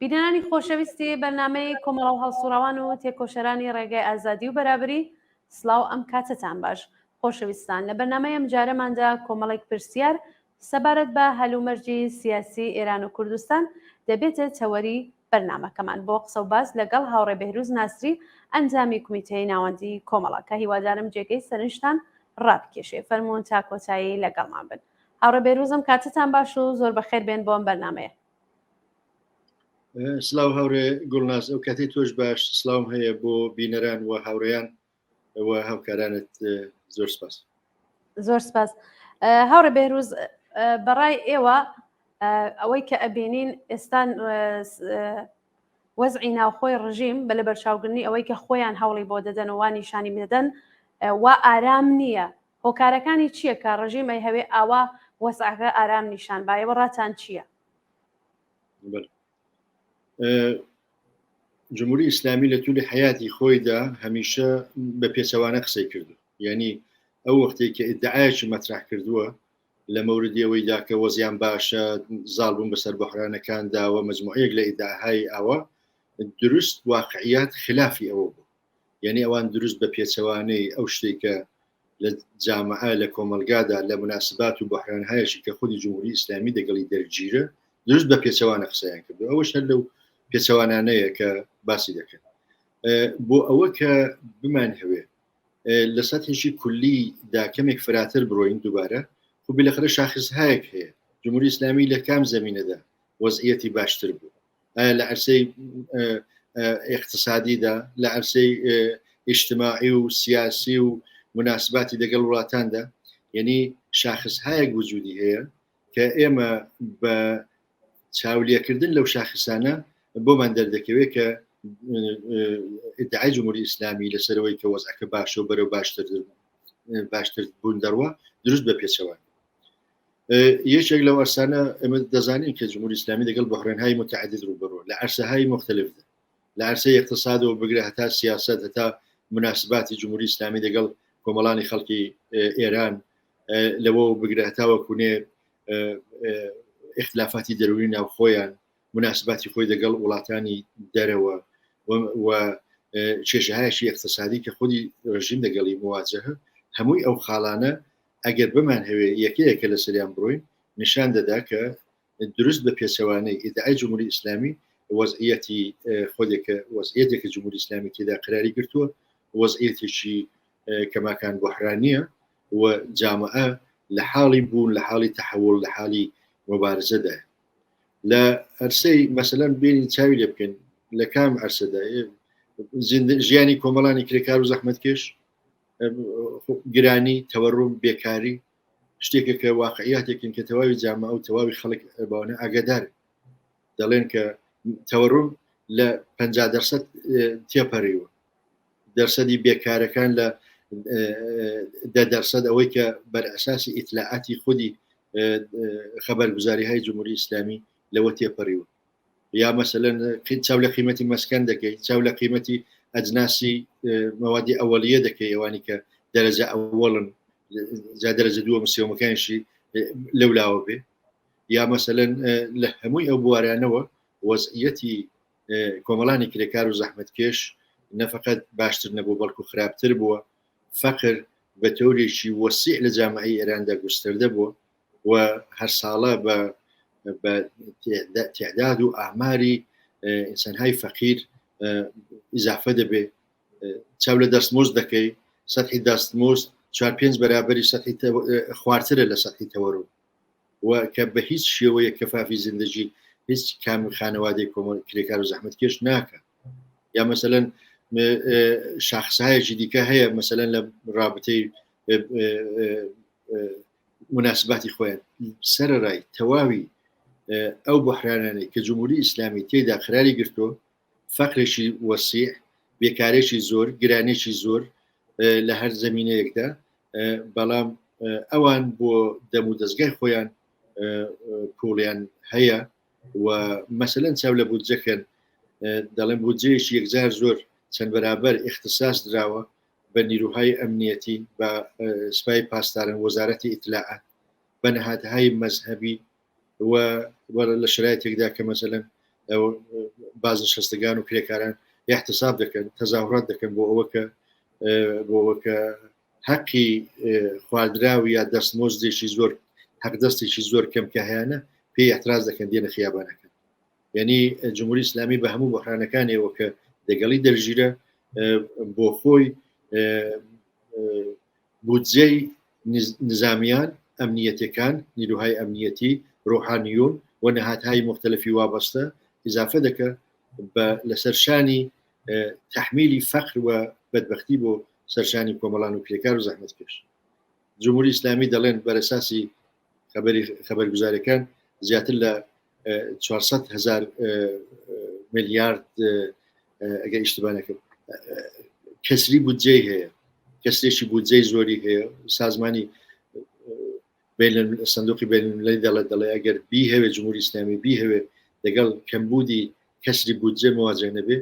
بینەرانی خۆشەویستی بەرنامەی کۆمەڵە و هەڵسوڕاوان و تێکۆشەرانی ڕێگای ئازادی و بەرابری سڵاو ئەم کاتەتان باش خۆشەویستان لە بەرنامەی ئەمجارەماندا کۆمەڵێک پرسیار سەبارەت بە هەلومەرجی سیاسی ئێران و کوردستان دەبێتە تەوەری بەرنامەکەمان بۆ قسە و باس لەگەڵ هاوڕێ بێهروز ناسری ئەندامی کومیتەی ناوەندی کۆمەڵە کە هیوادارم جێگەی سەرنجتان ڕابکێشێ فەرموون تا کۆتایی لەگەڵمان بن هاوڕێ بێروزم کاتتان باش و زۆر بەخێر بێن بۆ ئەم بەرنمەیە. سلااو هاورێ گوڵناز ئەو کاتی تۆش باش سلااوم هەیە بۆ بینەران و هاوڕێیان و هاوکارانت زۆر سپاس. زۆر سپاس هاوڕێ بێروز بەڕای ئێوە ئەوەی کە ئەبینین ئێستا وەزعی ناوخۆی ڕژیم بە لەبەرچاوگرنی ئەوەی کە خۆیان هەوڵی بۆ دەدەن و وا نیشانی دەدەن وا ئارام نییە هۆکارەکانی چییە کە ڕژیم ئەیهەوێ ئاوا وەزعەکە ئارام نیشان با ئێوە ڕاتان چییە؟ جمهوری ئیسلامی لە تولی حیاتی خۆیدا هەمیشە بە پێچەوانە قسەی کردو یعنی ئەو وەختێک کە ئیدعایەکی مەترح کردووە لە مەوردی ئەوەیدا کە وەزیان باشە زاڵ بوون بەسەر بەحرانەکاندا و مجموعەیەک لە ئیدعاهای ئاوا دروست واقعیات خلافی ئەوە بوو یعنی ئەوان دروست بە پێچەوانەی ئەو شتێک کە لە جامعە لە کۆمەلگادا لە مناسبات و بەحرانهایشی کە خودی جمهوری ئیسلامی دەگەڵی دەرگیرە دروست بە پێچەوانە قسەیان کردو ئەوەش هەر لەو پێچەوانانەیە کە باسی دەکەن بۆ ئەوە کە بمان هەوێ لە سەتحێکی کولی دا کەمێک فراتر بڕۆین دووبارە خو بالاخرە شاخصهایەک هەیە جمهوری ئیسلامی لە کام زەمینەدا وەزعیەتی باشتر بوو ئایا لە عرسەی اقتصادیدا لە عرسەی اجتماعی و سیاسی و مناسباتی دەگەڵ وڵاتاندا یعنی شاخصهایەک وجودی هەیە کە ئێمە بە چاولێکردن لەو شاخسانە بۆمان دەردەکەوێت کە ئیدعای جمهوری ئیسلامی لەسەرەوەی کە وەزعەکە باشە و بەرەو باشتر باشتر بوون دەڕوە دروست بە پێچەوان یەکێک لەو ئەرسانە ئێمە دەزانین کە جمهوری ئیسلامی دەگەڵ بحرێنهای متعدد ڕوبەڕوە لە عرسەهای مختلفدا لە عرسەی اقتصادەوە بگرە هەتا سیاست هەتا مناسباتی جمهوری ئیسلامی دەگەڵ کۆمەڵانی خەڵکی ئێران لەوە بگرە هەتاوەکونێ اختلافاتی دەرونی ناوخۆیان مناسباتی خۆی دەگەڵ وڵاتانی دەرەوە و کێشەهایەکی اقتصادی کە خودی ڕژیم دەگەڵی مواجهە هەمووی ئەو خاڵانە ئەگەر بمان هەوێ یەکەیەکە لەسەریان بڕۆین نیشان دەدا کە دروست بە پێچەوانەی ئیدعای جمهوری ئیسلامی وەزعیەتی خۆێکە وەزعیەتێکە جمهوری ئیسلامی تێدا قراری گرتووە وەزعیەتێکی کەماکان بحرانیە و جامعە لە حاڵی بوون لە حاڵی تەحول لە حاڵی مبارزەدایە لە عرسەی مەسەلەن بێنین چاوی لێ بکەین لە کام عرسەدا ژیانی کۆمەڵانی کرێکار و زەحمەتکێش گرانی تەوەڕوم بێکاری شتێکە کە واقعیاتێکن کە تەواوی جامە و تەواوی خەڵک بەوانە ئاگادار دەڵێن کە تەوەڕوم لە 50 دەرسەد تێپەڕیوە دەرسەدی بێکارەکان لە دە دەرسەد ئەوەی کە بەر ئەساسی ئیتلاعاتی خودی خەبەرگوزاری های جمهوری ئیسلامی لەوە تێپەڕیوە یا مەسەلەن چاو لە قیمەتی مەسکەن دەکەی چاو لە قیمەتی ئەجناسی مەوادی ئەوەلیە دەکەی ئەوانی کە دەرەجە ئەوەڵن جا دەرەجە دووەم سێومەکانشی لەولاوە بێ یا مەسەلەن لە هەمووی ئەو بوارانەوە وەزعیەتی کۆمەڵانی کرێکار و زەحمەتکێش نەفقەت باشتر نەبوو بەڵکو خراپتر بووە فەقر بە تەورێکی وەسیع لە جامعەی ئێراندا گوستەردە بووە و هەر ساڵە بە بە تعداد و ئاماری ئینسانهای فەقیر ئیزافە دەبێ چاو لە دەستمۆز دەکەی سەحی دەستمۆز چوار پێنج بەرابەری سەحی خوارترە لە سەحی تەوەرو و کە بە هیچ شێوەیەک کەفافی زندگی هیچ کام خانەوادەی کۆمەڵ کرێکار و زەحمەتکێش ناکە یا مەسەلەن شاخسایەکی دیکە هەیە مەسەلەن لە رابطەی مناسباتی خۆیان سەرڕای تەواوی ئەو بحرانانەی کە جمهوری ئیسلامی تێدا قراری گرتووە فەقرێکی وەسیع بێکارێکی زۆر گرانێکی زۆر لە هەر زمینەیەکدا بەڵام ئەوان بۆ دەم و دەستگای خۆیان پوڵیان هەیە و مەسەلەن چاو لە بودجەکەن دەڵێن بودجەیەکی یەکجار زۆر چەند بەرابەر اختصاص دراوە بە نیروهای ئەمنیەتی بە سپای پاسدارن وەزارەتی ئیتلاعات بە نهادهای مەزهەبی و لە شرایتێکدا کە مەسەلەن. بازنشەستەگان و کرێکاران احتساب دەکەن تەزاهرات دەکەن بۆ ئەوە کە بۆ ئەوە کە حەقی خواردراو یا دەستمۆزدێکی زۆر حەقدەستێکی زۆر کەم کە هەیانە پێی احتراز دەکەن دێنە خیابانەکە یعنی جمهوری ئیسلامی بە هەموو بەحرانەکانیەوە کە دەگەڵی دەرژیرە بۆ خۆی بودجەی نزامیان ئەمنیەتەکان نیروهای ئەمنیەتی ڕۆحانیون و نهادهای مختلفی وابەستە ئیزافە دەکە بە لەسەر شانی تحمیلی فەقر و بەدبەختی بۆ سەرشانی کۆمەڵان و کرێکار و زەحمەتکێش. جمهوری ئیسلامی دەڵێن بەرەساسی خەبەری خەبەرگوزارەکان زیاتر لە 400 هزار میلیارد ئەگەر ئیشتبا نەکەم کەسری بودجەی هەیە کەسێکی بودجەی زۆری هەیە سازمانی سندوقی بینالمللی دەڵێت دەڵێ ئەگەر بیهەوێ جمهوری ئیسلامی بیهەوێ لەگەڵ کەمبوودی کەسری بودجە مواجه نەبێ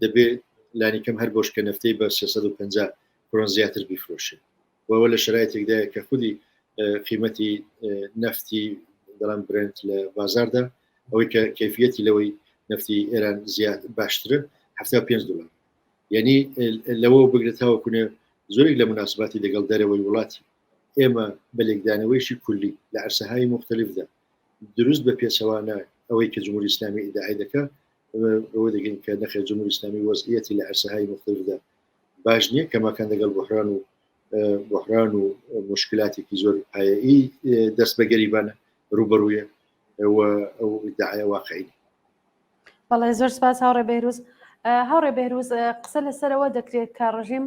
دەبێ لانیکەم هەر بۆشکە نەفتەی بە 350 کرۆن زیاتر بیفرۆشێ و ئەوە لە شەرایتێکدایە کە خودی قیمەتی نەفتی دەڵێن برێنت لە بازاردا ئەوەی کە کەفیەتی لەوەی نەفتی ئێران زیاد باشترە 75 دلار یعنی لەوە بگرێت تاوەکونێ زۆرێک لە مناسباتی لەگەڵ دەرەوەی وڵاتی ئێمە بە لێکدانەوەیشی کولی لە عرسەهای مختلفدا دروست بە پێچەوانە ئەوەی کە جمهوری ئیسلامی ئیدعای دەکا ئەوە دەگەین کە نەخێر جمهوری ئیسلامی وەزعیەتی لە عرسەهای مختلفدا باش نییە کەماکان دەگەڵ بحران و بحران و مشکلاتێکی زۆر پایەئی دەست بە گەریبانە ڕوبەڕوویە و ئەو ئیدعایە واقعی بەڵێ زۆر سپاس هاوڕێ بێروز هاوڕێ بێروز قسە لەسەرەوە دەکرێت کە ڕژیم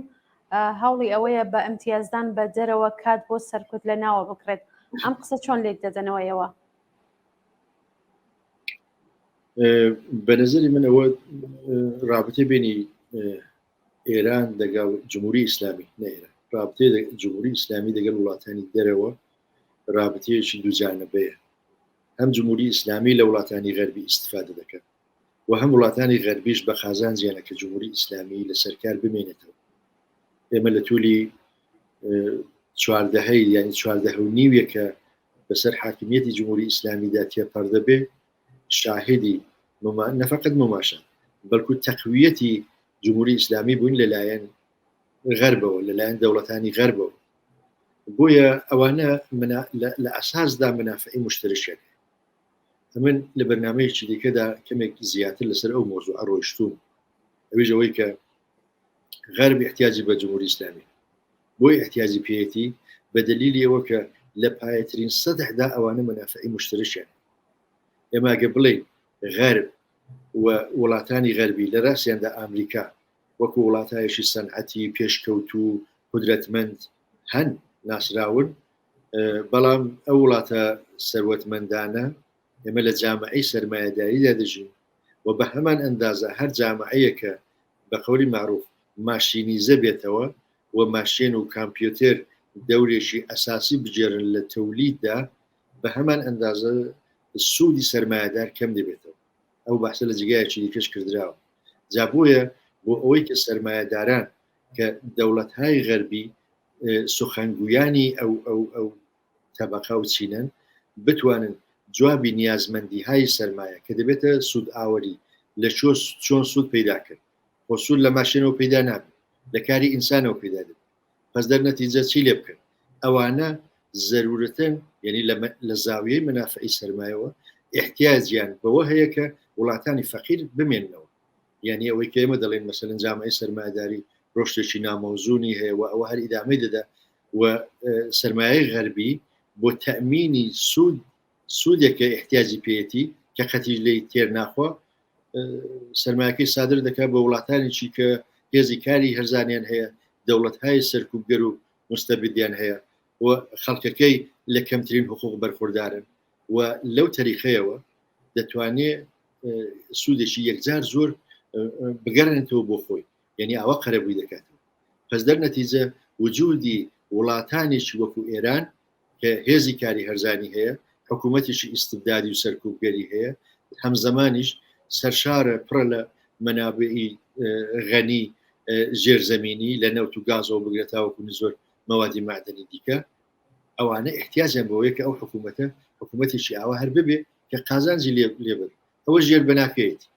هەوڵی ئەوەیە بە ئەمتیازدان بە دەرەوە کات بۆ سەرکوت لە ناوە بکرێت ئەم قسە چۆن لێک دەدەنەوەیەوە؟ بە نظری من ئەوە رابطه بینی ئێران دەگەڵ جمهوری ئیسلامی نە ئێران رابطه جمهوری ئیسلامی دەگەڵ وڵاتانی دەرەوە رابطەیەکی دووجانەبەیە هەم جمهوری ئیسلامی لە وڵاتانی غەربی ئیسیفادە دەکەن و هەم وڵاتانی غەربیش بە قازانجیانە کە جمهوری ئیسلامی لەسەر کار بمێنێتەوە. ئێمە لە تولی چواردەهەی یعنی چواردەهە و نیوێکە بەسەر حاکمیەتی جمهوری ئیسلامیدا تێپەڕ دەبێ شاهدی نەفقط مماشە بەڵکو تەقویەتی جمهوری ئیسلامی بووین لەلایەن غەربەوە لەلایەن دەوڵەتانی غەربەوە بۆیە ئەوانە لە ئەساسدا منافعی مشترکیان ئەمن لە بەرنمەیەکی دیکەدا کەمێک زیاتر لەسەر ئەو مۆزوع ڕۆیشتوم ئەویش ئەوەی کە غەرب احتیاجی بە جمهوری ئیسلامی بۆی احتیاجی پێیەتی بە دلیلی ئەوە کە لە پایەترین سەدحدا ئەوانە منافعی مشترکیان ئێمە ئەگە بڵێین غەرب و وڵاتانی غەربی لە ڕاستیاندا ئامریکا وەکو وڵاتایەکی سەنعەتی پێشکەوتوو قودرەتمەند هەن ناسراون بەڵام ئەو وڵاتە سەروەتمەندانە ئێمە لە جامعەی سەرمایەداریدا دەژین و بە هەمان ئەندازە هەر جامعەیەکە بە قەولی مەعروف ماشینیزە بێتەوە و ماشێن و کامپیۆتێر دەورێکی ئەساسی بگێرن لە تەولیددا بە هەمان ئەندازە سوودی سەرمایەدار کەم دەبێتەوە ئەو بەحسە لە جێگایەکی دیکەش کردراوە جا بۆیە بۆ ئەوەی کە سەرمایەداران کە دەوڵەتهای غەربی سوخەنگویانی ئەو ئەو ئەو تەبەقە و چینەن بتوانن جوابی نیازمەندی های سەرمایە کە دەبێتە سوود ئاوەری لە چۆ چۆن سوود پەیدا کرد خۆ سوود لە ماشێنەوە پەیدا نابێت لە کاری ئینسانەوە پەیدا دەبێت پس دەر نەتیجە چی لێ بکەن ئەوانە زەرورەتەن یعنی لە زاویەی منافعی سەرمایەوە احتیاجیان بەوە هەیە کە وڵاتانی فەقیر بمێننەوە یعنی ئەوەی کە ئێمە دەڵێن مەسەلەن جامعەی سەرمایەداری ڕۆشتێکی نامەوزونی هەیە و ئەوە هەر ئیدامەی دەدا و سەرمایەی غەربی بۆ تەمینی سوود سوودێک کە احتیاجی پێیەتی کە قەتیش لێی تێر ناخوا سەرمایەکەی سادر دەکات بە وڵاتانێکی کە هێزی کاری هەرزانیان هەیە دەوڵەتهای سەرکوبگەر و مستەبدیان هەیە و خەڵکەکەی لە کەمترین حقوق بەرخوردارن و لەو تەریقەیەوە دەتوانێ سوودێکی یەکجار زۆر بگەڕێنێتەوە بۆ خۆی یعنی ئەوە قەرەبووی دەکاتەوە پس دەر نەتیجە وجودی وڵاتانێکی وەکو ئێران کە هێزی کاری هەرزانی هەیە حکوومەتێکی ئیستبدادی و سەرکوبگەری هەیە هەمزەمانیش سەرشارە پڕە لە مەنابعی غەنی ژێرزەمینی لە نەوت و گازەوە بگرە تاوەکو زۆر مەوادی معدەنی دیکە ئەوانە احتیاجیان بەوەیە کە ئەو حکوومەتە حکوومەتێکی ئاوا هەر ببێ کە قازانجی لێ لێ بن. ئەوە ژێر بەناکەیەتی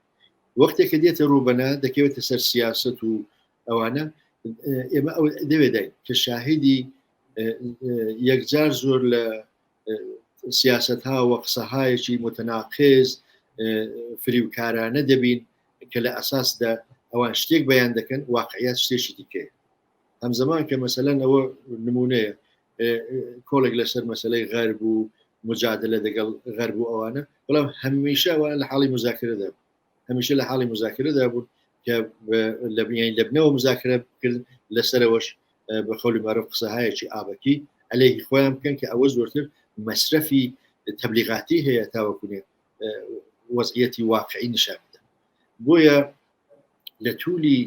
وەختێک کە دێتە ڕووبەنا دەکەوێتە سەر سیاست و ئەوانە ئێمە ئەو دەوێداین کە شاهیدی یەکجار زۆر لە سیاست ها و قسەهایەکی متەناقێز فریوکارانە دەبین کە لە ئەساسدا ئەوان شتێک بەیان دەکەن واقعیات شتێکی دیکەیە هەمزەمان کە مەسەلەن ئەوە نمونەیە کۆڵێک لەسەر مەسلەی غەرب و مجادلە دەگەڵ غەرب و ئەوانە بەڵام هەمیشە ئەوان لە حاڵی مزاکرەدا بوون هەمیشە لە حاڵی مزاکرەدا بوون کە لە بنیانی لەبنەوە مزاکرە بکردن لەسەرەوەش بە قەولی معروف قسەهایەکی ئابەکی عەلەیهی خۆیان بکەن کە ئەوە زۆرتر مەسرەفی تەبلیغاتی هەیە تاوەکونێ وەزعیەتی واقعی نیشان بدەن بۆیە لە تولی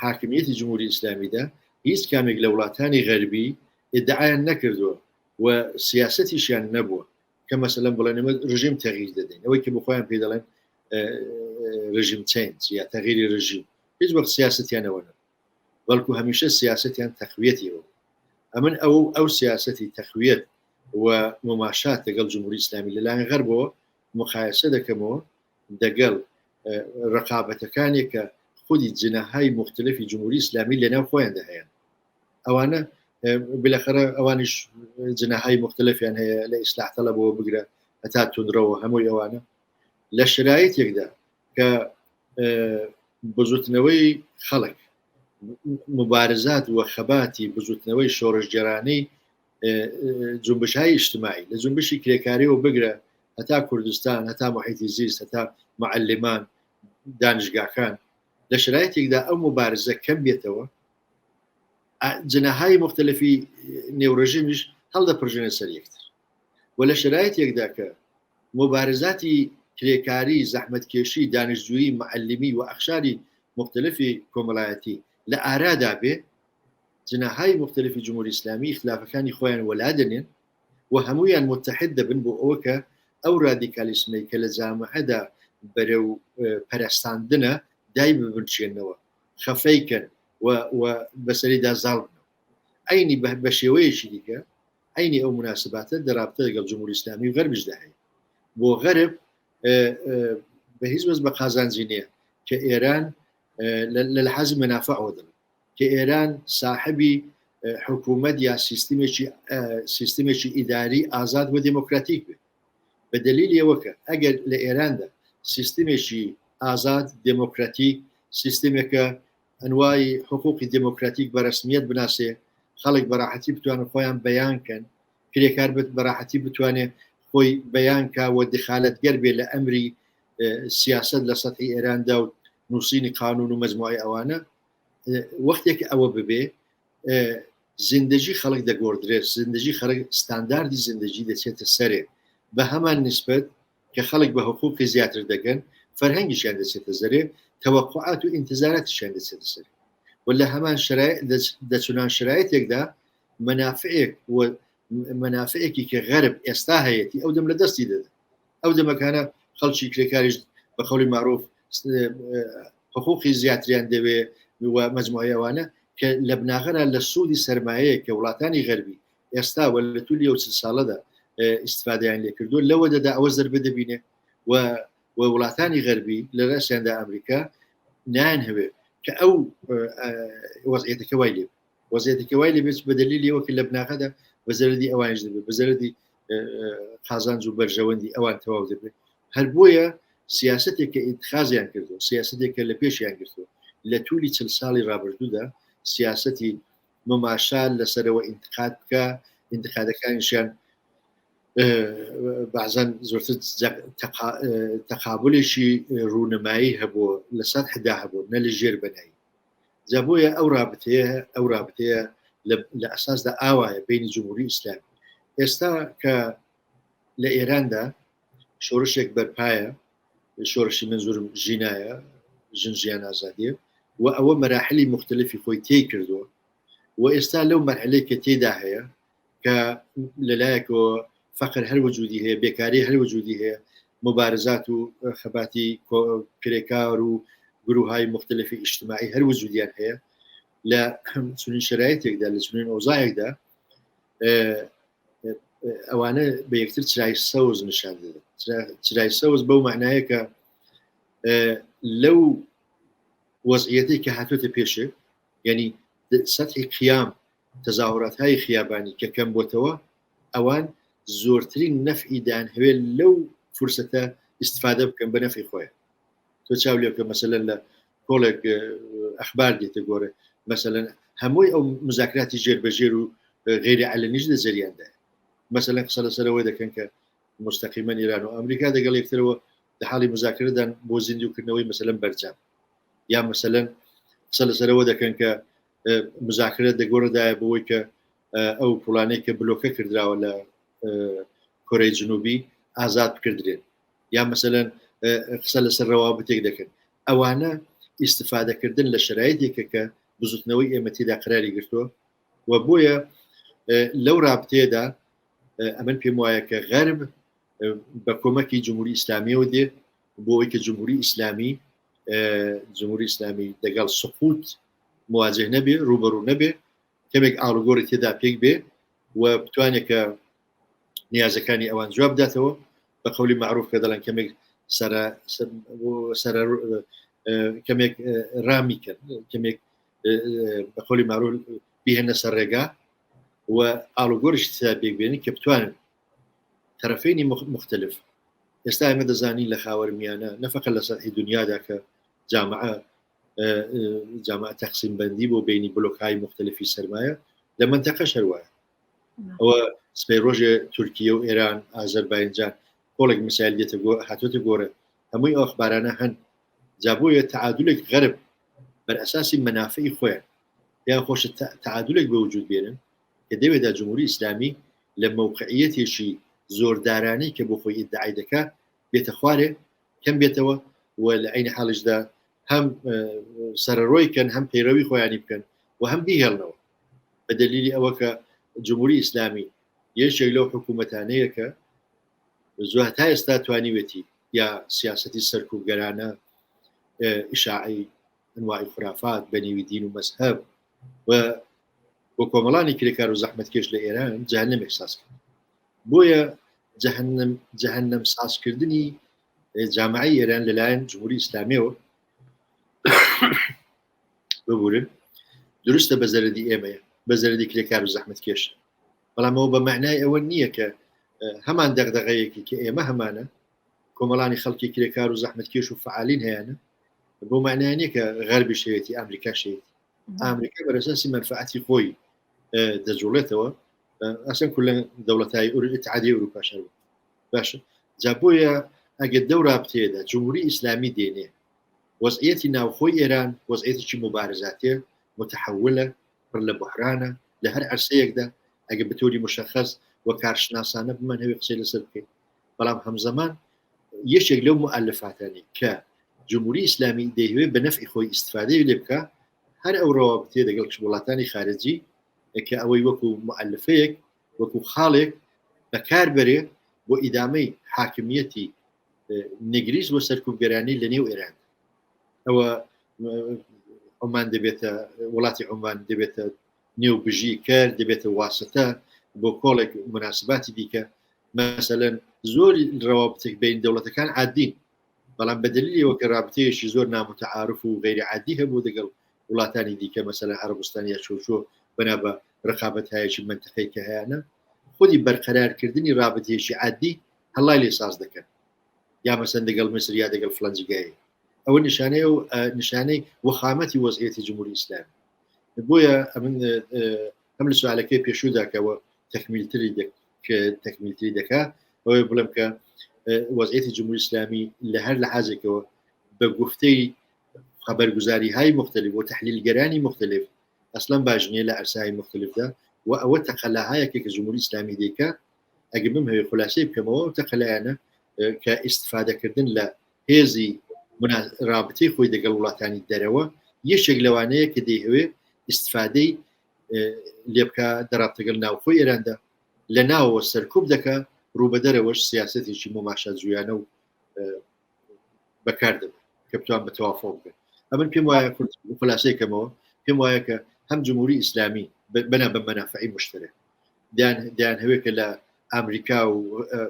حاکمیەتی جمهوری ئیسلامیدا هیچ کامێک لە وڵاتانی غەربی ئیدعایان نەکردووە و سیاسەتیشیان نەبووە کە مەسەلەن بڵێن ئێمە رژیم تەغییر دەدەین ئەوەی کە بخۆیان پێی دەڵێن رژیم change یا تەغیری رژیم هیچ وەخت سیاستیانەوە نەبوو بەڵکو هەمیشە سیاستیان تەقویەتی ئەوە ئەمن ئەو ئەو سیاستی تەقویەت و مماشات لەگەڵ جمهوری ئیسلامی لەلایەن غەربەوە مقایسە دەکەمەوە دەگەڵ ڕقابەتەکانێک کە خودی جناهای مختلفی جمهوری ئیسلامی لەناو خۆیاندا هەیە ئەوانە بلەخەرە ئەوانیش جناهای مختلفیان هەیە لە ئیسلاح تەلەبەوە بگرە هەتا توندرەوە هەمووی ئەوانە لە شرایطێکدا کە بزوتنەوەی خەڵک مبارزات و خەباتی بزوتنەوەی شۆڕشگێرانەی جنبشهای اجتماعی لە جنبشی کرێکاریەوە بگرە هەتا کوردستان هەتا محیطی زیست هەتا معلمان دانشگاکان لە شرایتێکدا ئەو مبارزە کەم بێتەوە جناهای مختلفی نێو ڕژیمیش هەڵدەپرژێنە سەر یەکتر و لە شرایتێکدا کە مبارزاتی کرێکاری زەحمەتکێشی دانشجویی معلمی و ئەخشاری مختلفی کۆمەڵایەتی لە ئارادا بێ جناهای مختلفی جمهوری ئیسلامی ئیختلافەکانی خۆیان وەلا دەنێن و هەموویان متحد دەبن بۆ ئەوە کە ئەو رادیکالیسمەی کە لە جامعەدا بەرەو پەرەستاندنە دای ببنچێنەوە خەفەی کەن و و بەسەریدا زاڵ بنەوە عەینی بە شێوەیەکی دیکە عەینی ئەو مناسباتە دەرابتە لەگەڵ جمهوری ئیسلامی و غەربیشدا هەیە بۆ غەرب بە هیچ وەز بە قازانجی نییە کە ئێران لە لەحازی مەنافعەوە دەڵێن کە ئێران ساحبی حکوومەت یا سیستمێکی سیستمێکی ئیداری ئازاد و دێموکراتیک بێت بە دەلیلی ئەوە کە ئەگەر لە ئێراندا سیستمێکی ئازاد دێموکراتیک سیستمێکە ئەنوای حقوقی دێموکراتیک بە رەسمیەت بناسێ خەڵک بەراحەتی بتوانن خۆیان بەیان کەن کرێکار بت بەراحەتی بتوانێ خۆی بەیان کا و دخالەتگەر بێ لە ئەمری سیاست لە سەتحی ئێراندا و نووسینی قانون و مەجموعی ئەوانە وەختێک ئەوە ببێ زیندەگی خەڵک دەگۆڕدرێت زیندەگی خەڵک ستانداردی زیندەگی دەچێتە سەرێ بە هەمان نسبەت کە خەڵک بە حقوقی زیاتر دەگەن فەرهەنگیشیان دەچێتە زەرێ تەوەقعات و ئینتزاراتیشیان دەچێتە سەرێ و لە هەمان دەچونان شرایطێکدا مەنافعێک و مەنافعێکی کە غەرب ئێستا هەیەتی ئەو دەم لە دەستی دەدە ئەو دەمەکانە خەڵکی کرێکاریش بە قەولی معروف حقوقی زیاتریان دەوێ و مەجموعی ئەوانە کە لە بناغەرا لە سوودی سەرمایەیە کە وڵاتانی غەربی ئێستا و لە تولی ئەو چل ساڵەدا ئیستفادەیان لێکردووە لەوە دەدا ئەوە زەربە دەبینێ و و وڵاتانی غەربی لە ڕەسیاندا ئەمریکا نایان هەوێ کە ئەو وەزعیەتەکە وای لێ وەزیەتەکە وای لێ بێت بە دەلیلی ئەوە کە لە بناغەدا بە زەرەدی ئەوانیش دەبێت بە زەرەدی قازانج و بەرژەوەندی ئەوان تەواو دەبێت هەر بۆیە سیاستێک کە ئیتخازیان کردو سیاستێک کە لە پێشیان گرتووە لە تولی چل ساڵی ڕابردوودا سیاستی مماشا لەسەرەوە ئینتقاد بکە ئینتقادەکانیشیان بەعزان زۆرتر تەقابلێکی ڕوونمایی هەبوو لە سەتحدا هەبوو نە لە ژێر بەنایی جا بۆیە ئەو رابتەیە ئەو رابتەیە لە ئەساسدا ئاوایە بینی جمهوری ئیسلامی ئێستا کە لە ئێراندا شۆڕشێک بەرپایە شۆڕشی منزورم ژینایە ژن ژیان ئازادیە و ئەوە مەراحلی مختلفی خۆی تێی کردووە و ئێستا لەو مەرحلەی کە تێدا هەیە کە لەلایەکەوە فەقر هەر وجودی هەیە بێکاری هەر وجودی هەیە مبارزات و خەباتی کرێکار و گروهای مختلفی ئیجتماعی هەر وجودیان هەیە لە چنین شرایطێکدا لە چنین ئەوزایەکدا ئەوانە بە یەکتر چرای سەوز نیشان دەدەن چرای سەوز بەو معنایە کە لەو وەزعیەتەی کە هاتوێتە پێشێ یعنی سەحی قیام تەزاهورات های خیابانی کە کەم بۆتەوە ئەوان زۆرترین نەفعی دان هەوێ لەو فرسەتە ئیسفادە بکەن بە نەفی خۆیان تۆ چاو لێ بکە مەسەلەن لە کۆڵێک ئەخبار دێتە گۆڕێ مەسەلەن هەمووی ئەو مزاکراتی ژێر بە ژێر و غیری علنیش لە جەریاندا مەسەلەن قسە لەسەرەوە دەکەن کە مستەقیمەن ئێران و ئەمریکا دەگەڵ یەکترەوە لە حاڵی مزاکرەدان بۆ زیندووکردنەوەی مەسەلەن بەرجام یا مەسەلەن قسە لەسەرەوە دەکەن کە مزاکرە دەگۆڕدایە بۆی کە ئەو پوڵانەی کە بلۆکە کردراوە لە کۆرەی جنوبی ئازاد بکردرێن یا مەسەلەن قسە لەسەر ڕەوابتێک دەکەن ئەوانە ئیسیفادەکردن لە شرایطێکە کە بزوتنەوەی ئێمە تێدا قراری گرتووە و بۆیە لەو رابتەیەدا ئەمن پێم وایە کە غەرب بە کۆمەکی جمهوری ئیسلامیەوە دێ بۆ ئەوەی کە جمهوری ئیسلامی جمهوری ئیسلامی دەگەڵ سقوط مواجه نەبێ ڕوبەڕوو نەبێ کەمێک ئاڵوگۆڕی تێدا پێک بێ و بتوانێت کە نیازەکانی ئەوان جواب بداتەوە بە قەولی معروف کە دەڵێن کەمێک سەر سەر کەمێک ڕامی کرد کەمێک بە قەولی معروف بهێنە سەر ڕێگا و ئاڵوگۆریش تێدا پێک بێنن کە بتوانن تەرەفەینی مختلف ئێستا ئێمە دەزانین لە خاوەرمیانە نەفەقە لە سەرحی دنیادا کە جامعە جامعە تەقسیم بەندی بۆ بینی بلۆکهای مختلفی سەرمایە لە منتەقە شەروایە ئەوە سپەی ڕۆژێ تورکیە و ئێران ئازەربایجان کۆڵێک مسایل دێتە گۆ هاتۆتە گۆڕێ هەمووی ئەو ئەخبارانە هەن جا بۆیە تعادلێک غەرب بەر ئەساسی مەنافعی خۆیان پێیان خۆشە تعادلێک بە وجود بێنن کە دەوێدا جمهوری ئیسلامی لە مەوقعیەتێکی زۆردارانەی کە بۆ خۆی ئیدعای دەکا بێتە خوارێ کەم بێتەوە و لە عین حاڵیشدا هەم سەرەڕۆی کەن هەم پەیڕەوی خۆیانی بکەن و هەم بیهێڵنەوە بە دەلیلی ئەوە کە جمهوری ئیسلامی یەکێک لەو حکوومەتانەیە کە زۆر تا ئێستا توانیوێتی یا سیاستی سەرکوبگەرانە ئیشاعی ئەنواعی خرافات بە نێوی دین و مەزهەب و بۆ کۆمەڵانی کرێکار و زەحمەتکێش لە ئێران جەهەنەمێک ساز کرد بۆیە جەهەنەم جەهەنەم سازکردنی جامعی ئێران لەلایەن جمهوری ئیسلامیەوە ببورن دروستە بە زەرەدی ئێمەیە بە زەرەدی کرێکار و زەحمەتکێش بەڵام ئەوە بە معنای ئەوە نییە کە هەمان دەغدەغەیەکی کە ئێمە هەمانە کۆمەڵانی خەڵکی کرێکار و زەحمەتکێش و فعالین هەیەە بۆ معنای نییە کە غەربی شەوێتی ئەمریکا شێتی ئەمریکا بەرەساسی مەنفعەتی خۆی دەجوڵێتەوە ئەسەن کولەن دەوڵەتای ئیتحادی ئەوروپا شەر باشە جا بۆیە ئەگەر دەو رابتەیەدا جمهوری ئیسلامی دێنێ وەزعیەتی ناوخۆی ئێران وەزعیەتێکی موبارزاتیە متحولە پڕ لە بحرانە لە هەر عەرسەیەکدا ئەگە بەتۆری مشخص و کارشناسانە بمان هەوێ قسەی لەسەر بکەین بەڵام هەمزەمان یەکێک لەو مؤلفاتانی کە جمهوری ئیسلامی دەیهوێ بە نەفعی خۆی ئیسفادەی لێ بکە هەر ئەو ڕەوابتێ دەگەڵ وڵاتانی خارجی کە ئەوەی وەکو مؤلفەیەک وەکو خاڵێک بەکار بەرێ بۆ ئیدامەی حاکمیەتی نگریس بۆ سەرکوبگەرانی لە نێو ئێران ئەوە عمان دەبێتە وڵاتی عمان دەبێتە نێو بژی کەر دەبێتە واسطە بۆ کۆڵێک مناسباتی دیکە مەسەلەن زۆری ڕەوابتێک بین دەوڵەتەکان عادین بەڵام بە دلیلەوە کە رابطەیەکی زۆر نامتعارف و غیری عادی هەبوو دەگەڵ وڵاتانی دیکە مەسەلەن عەرەبستان یا چۆچۆ بەنا بە ڕقابەتهایەکی منتەقەی کە هەیانە خودی بەرقەرارکردنی رابطەیەکی عادی هەڵای لێ ساز دەکەن یا مەسەن دەگەڵ میسر یا دەگەڵ فلەنجگای ئەوە نیشانەیە و نیشانەی وەخامەتی وەزعیەتی جمهوری ئیسلامی بۆیە ئەمن هەم لە سوالەکەی پێشوودا کەەوە تەکمیلتری تەکمیلتری دەکا ئەوەی بڵێم کە وەزعیەتی جمهوری ئیسلامی لە هەر لە حازێکەوە بە گفتەی خەبەرگوزاری های مختلف و تحلیلگەرانی مختلف ئەسلەن باش نییە لە عرسای مختلفدا و ئەوە تەقەلاهایەکە کە جمهوری ئیسلامی دەیکا ئەگە بمهەوێ خولاسەی بکەمەوە ئەو تەقەلایانە کە ئیسیفادەکردن لە هێزی رابطەی خۆی دەگەڵ وڵاتانی دەرەوە یەکێک لەوانەیە کە دەیهەوێ ئیسیفادەی لێ بکە دەرابتەگەڵ ناوخۆی ئێراندا لە ناوەوە سەرکوب دەکا ڕووبەدەرەوەش سیاستێکی مۆماشا جویانە و بەکار دەبێت کە بتوان بە تەوافق بکەن ئەمن پێم وایە خلاصەی کەمەوە پێم وایە کە هەم جمهوری ئیسلامی بەنا بە مەنافعی مشترک دیان دیان هەوێ کە لە ئەمریکا و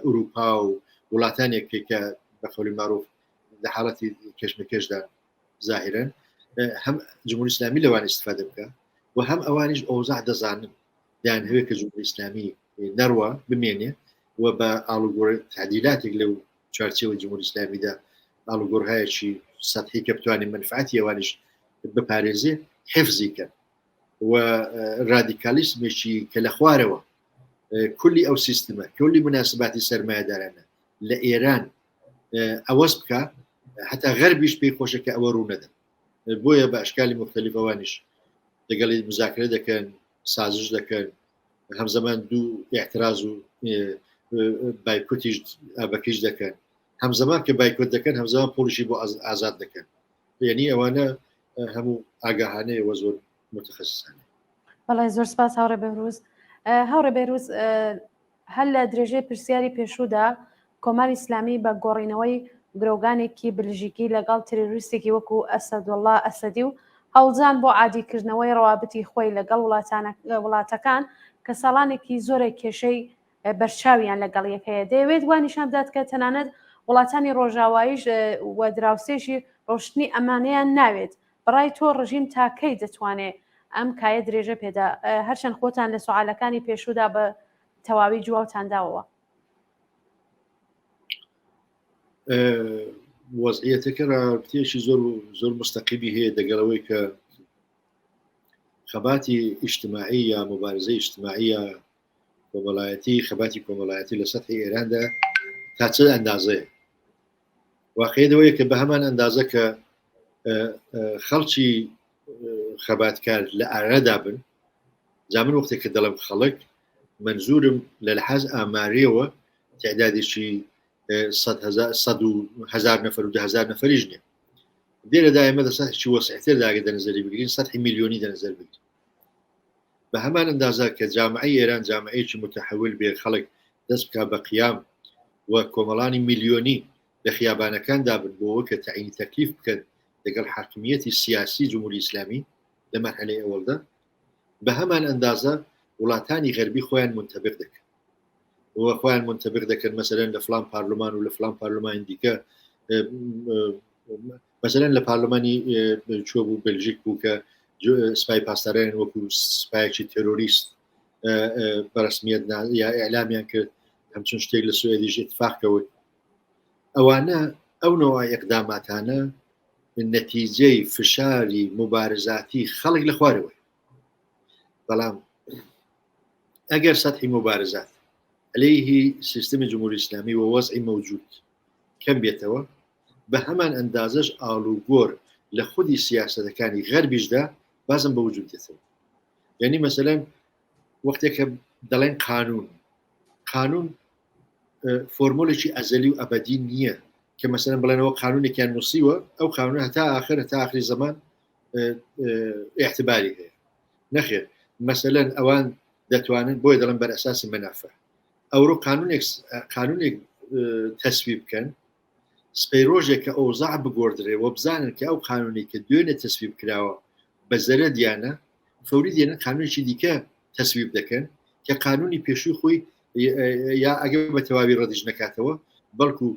ئەوروپا و وڵاتانێک کە بە قەولی معروف. لە حاڵەتی کێشمەکێشدا زاهرن هەم جمهوری ئیسلامی لەوان استفادە بکە و هەم ئەوانیش ئەوزا دەزانن دەیان هەوێت کە جمهوری ئیسلامی نەڕوا بمێنێ و بە ئاڵوگۆڕ تعدیلاتێک لەو چوارچێوەی جمهوری ئیسلامیدا ئاڵوگۆڕهایەکی سەتحی کە بتوانێت منفعەتی ئەوانیش بپارێزێ حفزی کەن و رادیکالیسمێکی کە لە خوارەوە کولی ئەو سیستمە کولی مناسباتی سەرمایەدارانە لە ئێران ئەوەز بکە حتا غەربیش پێی خۆشە کە ئەوە ڕوو نەدەن بۆیە بە ئەشکالی مختلف ئەوانیش لەگەڵی مزاکرە دەکەن سازش دەکەن هەمزەمان دوو اعتراز و بایکۆتیش ئابەکیش دەکەن هەمزەمان کە بایکۆت دەکەن هەمزەمان پۆلیشی بۆ ئازاد دەکەن یعنی ئەوانە هەموو ئاگاهانەیە وە زۆر متخصصانە بەڵێ زۆر سپاس هاوڕێ بێهروز هاوڕێ بێهروز هەر لە درێژەی پرسیاری پێشوودا کۆماری ئیسلامی بە گۆڕینەوەی گرۆگانێکی بلژیکی لەگەڵ تێرۆریستێکی وەکو ئەسەدوڵڵا ئەسەدی و هەوڵدان بۆ عادیکردنەوەی ڕەوابتی خۆی لەگەڵ وڵاتەکان کە ساڵانێکی زۆرێک کێشەی بەرچاویان لەگەڵ یەک هەیە دەیەوێت وا نیشان بدات کە تەنانەت وڵاتانی ڕۆژاواییش و دراوسێشی ڕۆشتنی ئەمانەیان ناوێت بەڕای تۆ ڕژیم تا کەی دەتوانێ ئەم کایە درێژە پێدا هەرچەند خۆتان لە سوعالەکانی پێشوودا بە تەواوی جواوتان داوەوە؟ وەزعیەتەکە ڕابتەیەکی زۆر زۆر مستەقیمی هەیە دەگەڵەوەی کە خەباتی ئیجتماعی یا مبارزەی ئیجتماعی یا کۆمەڵایەتی خەباتی کۆمەڵایەتی لە سەتحی ئێراندا تا چ ئەندازەیە واقعی ئەوەیە کە بە هەمان ئەندازە کە خەڵکی خەباتکار لە ئارادا بن جا من وەختێک کە دەڵێم خەڵک منزورم لە لەحاز ئاماریەوە تعدادێکی هزار نەفەر و هزار نەفەریش نییە لێرەدا ئێمە دە سەحی وەسعتر داگە دەنەزەری بگرین سەحی میلیۆنی دەنەزەر بگرین بە هەمان ئەندازە کە جامعەی ئێران جامعەیەکی متحول بێ خەڵک دەست بکا بە قیام و کۆمەڵانی میلیۆنی لە خیابانەکاندا بن بۆ ئەوە کە تەعینی تەکلیف بکەن لەگەڵ حاکمیەتی سیاسی جمهوری ئیسلامی لە مەرحەلەی ئەوەڵدا بە هەمان ئەندازە وڵاتانی غەربی خۆیان منتەبق دەکەن و خۆیان منتەبق دەکەن مەسەلەن لە فلان پارلمان و لە فلان پارلمانی دیکە مەسەلەن لە پارلمانی چۆ بوو بەلژیک بوو کە سپای پاسداران وەکو سپایەکی تێرۆریست بەرەسمیت یا ئیعلامیان کرد هەمچون شتێک لە سوئدیش اتفاق کەوت ئەوانە ئەو نەوە ئەقداماتانە نەتیجەی فشاری مبارزاتی خەڵک لە خوارەوەی بەڵام ئەگەر سەحی مبارزات عليهەیهی سیستمی جمهوری ئیسلامی و وەزعی مەوجود کەم بێتەوە بە هەمان ئەندازەش ئاڵوگۆر لە خودی سیاسەتەکانی غەربیشدا بازم بە وجود دێتەوە یعنی مەسەلەن وەختێک کە دەڵێن قانون قانون فۆرمۆلێکی ئەزەلی و ئەبدی نییە کە مەسەلەن بڵێنەوە قانونێکیان نووسیوە ئەو قانونە هەتا آخر هەتا آخری زەمان اعتباری هەیە نەخێر مەسەلەن ئەوان دەتوانن بۆی دەڵێن بەر ئەساسی مەنافع ئەورۆ قانونێک قانونێک تەسویب بکەن سپەی ڕۆژێک کە ئەوزاع بگۆڕدرێ و بزانن کە ئەو قانونی کە دوێنێ تەسویب کراوە بە زەرەدیانە فەوری دێنن قانونێکی دیکە تەسویب دەکەن کە قانونی پێشووی خۆی یا ئەگەر بە تەواوی ڕەدیش نەکاتەوە بەڵکو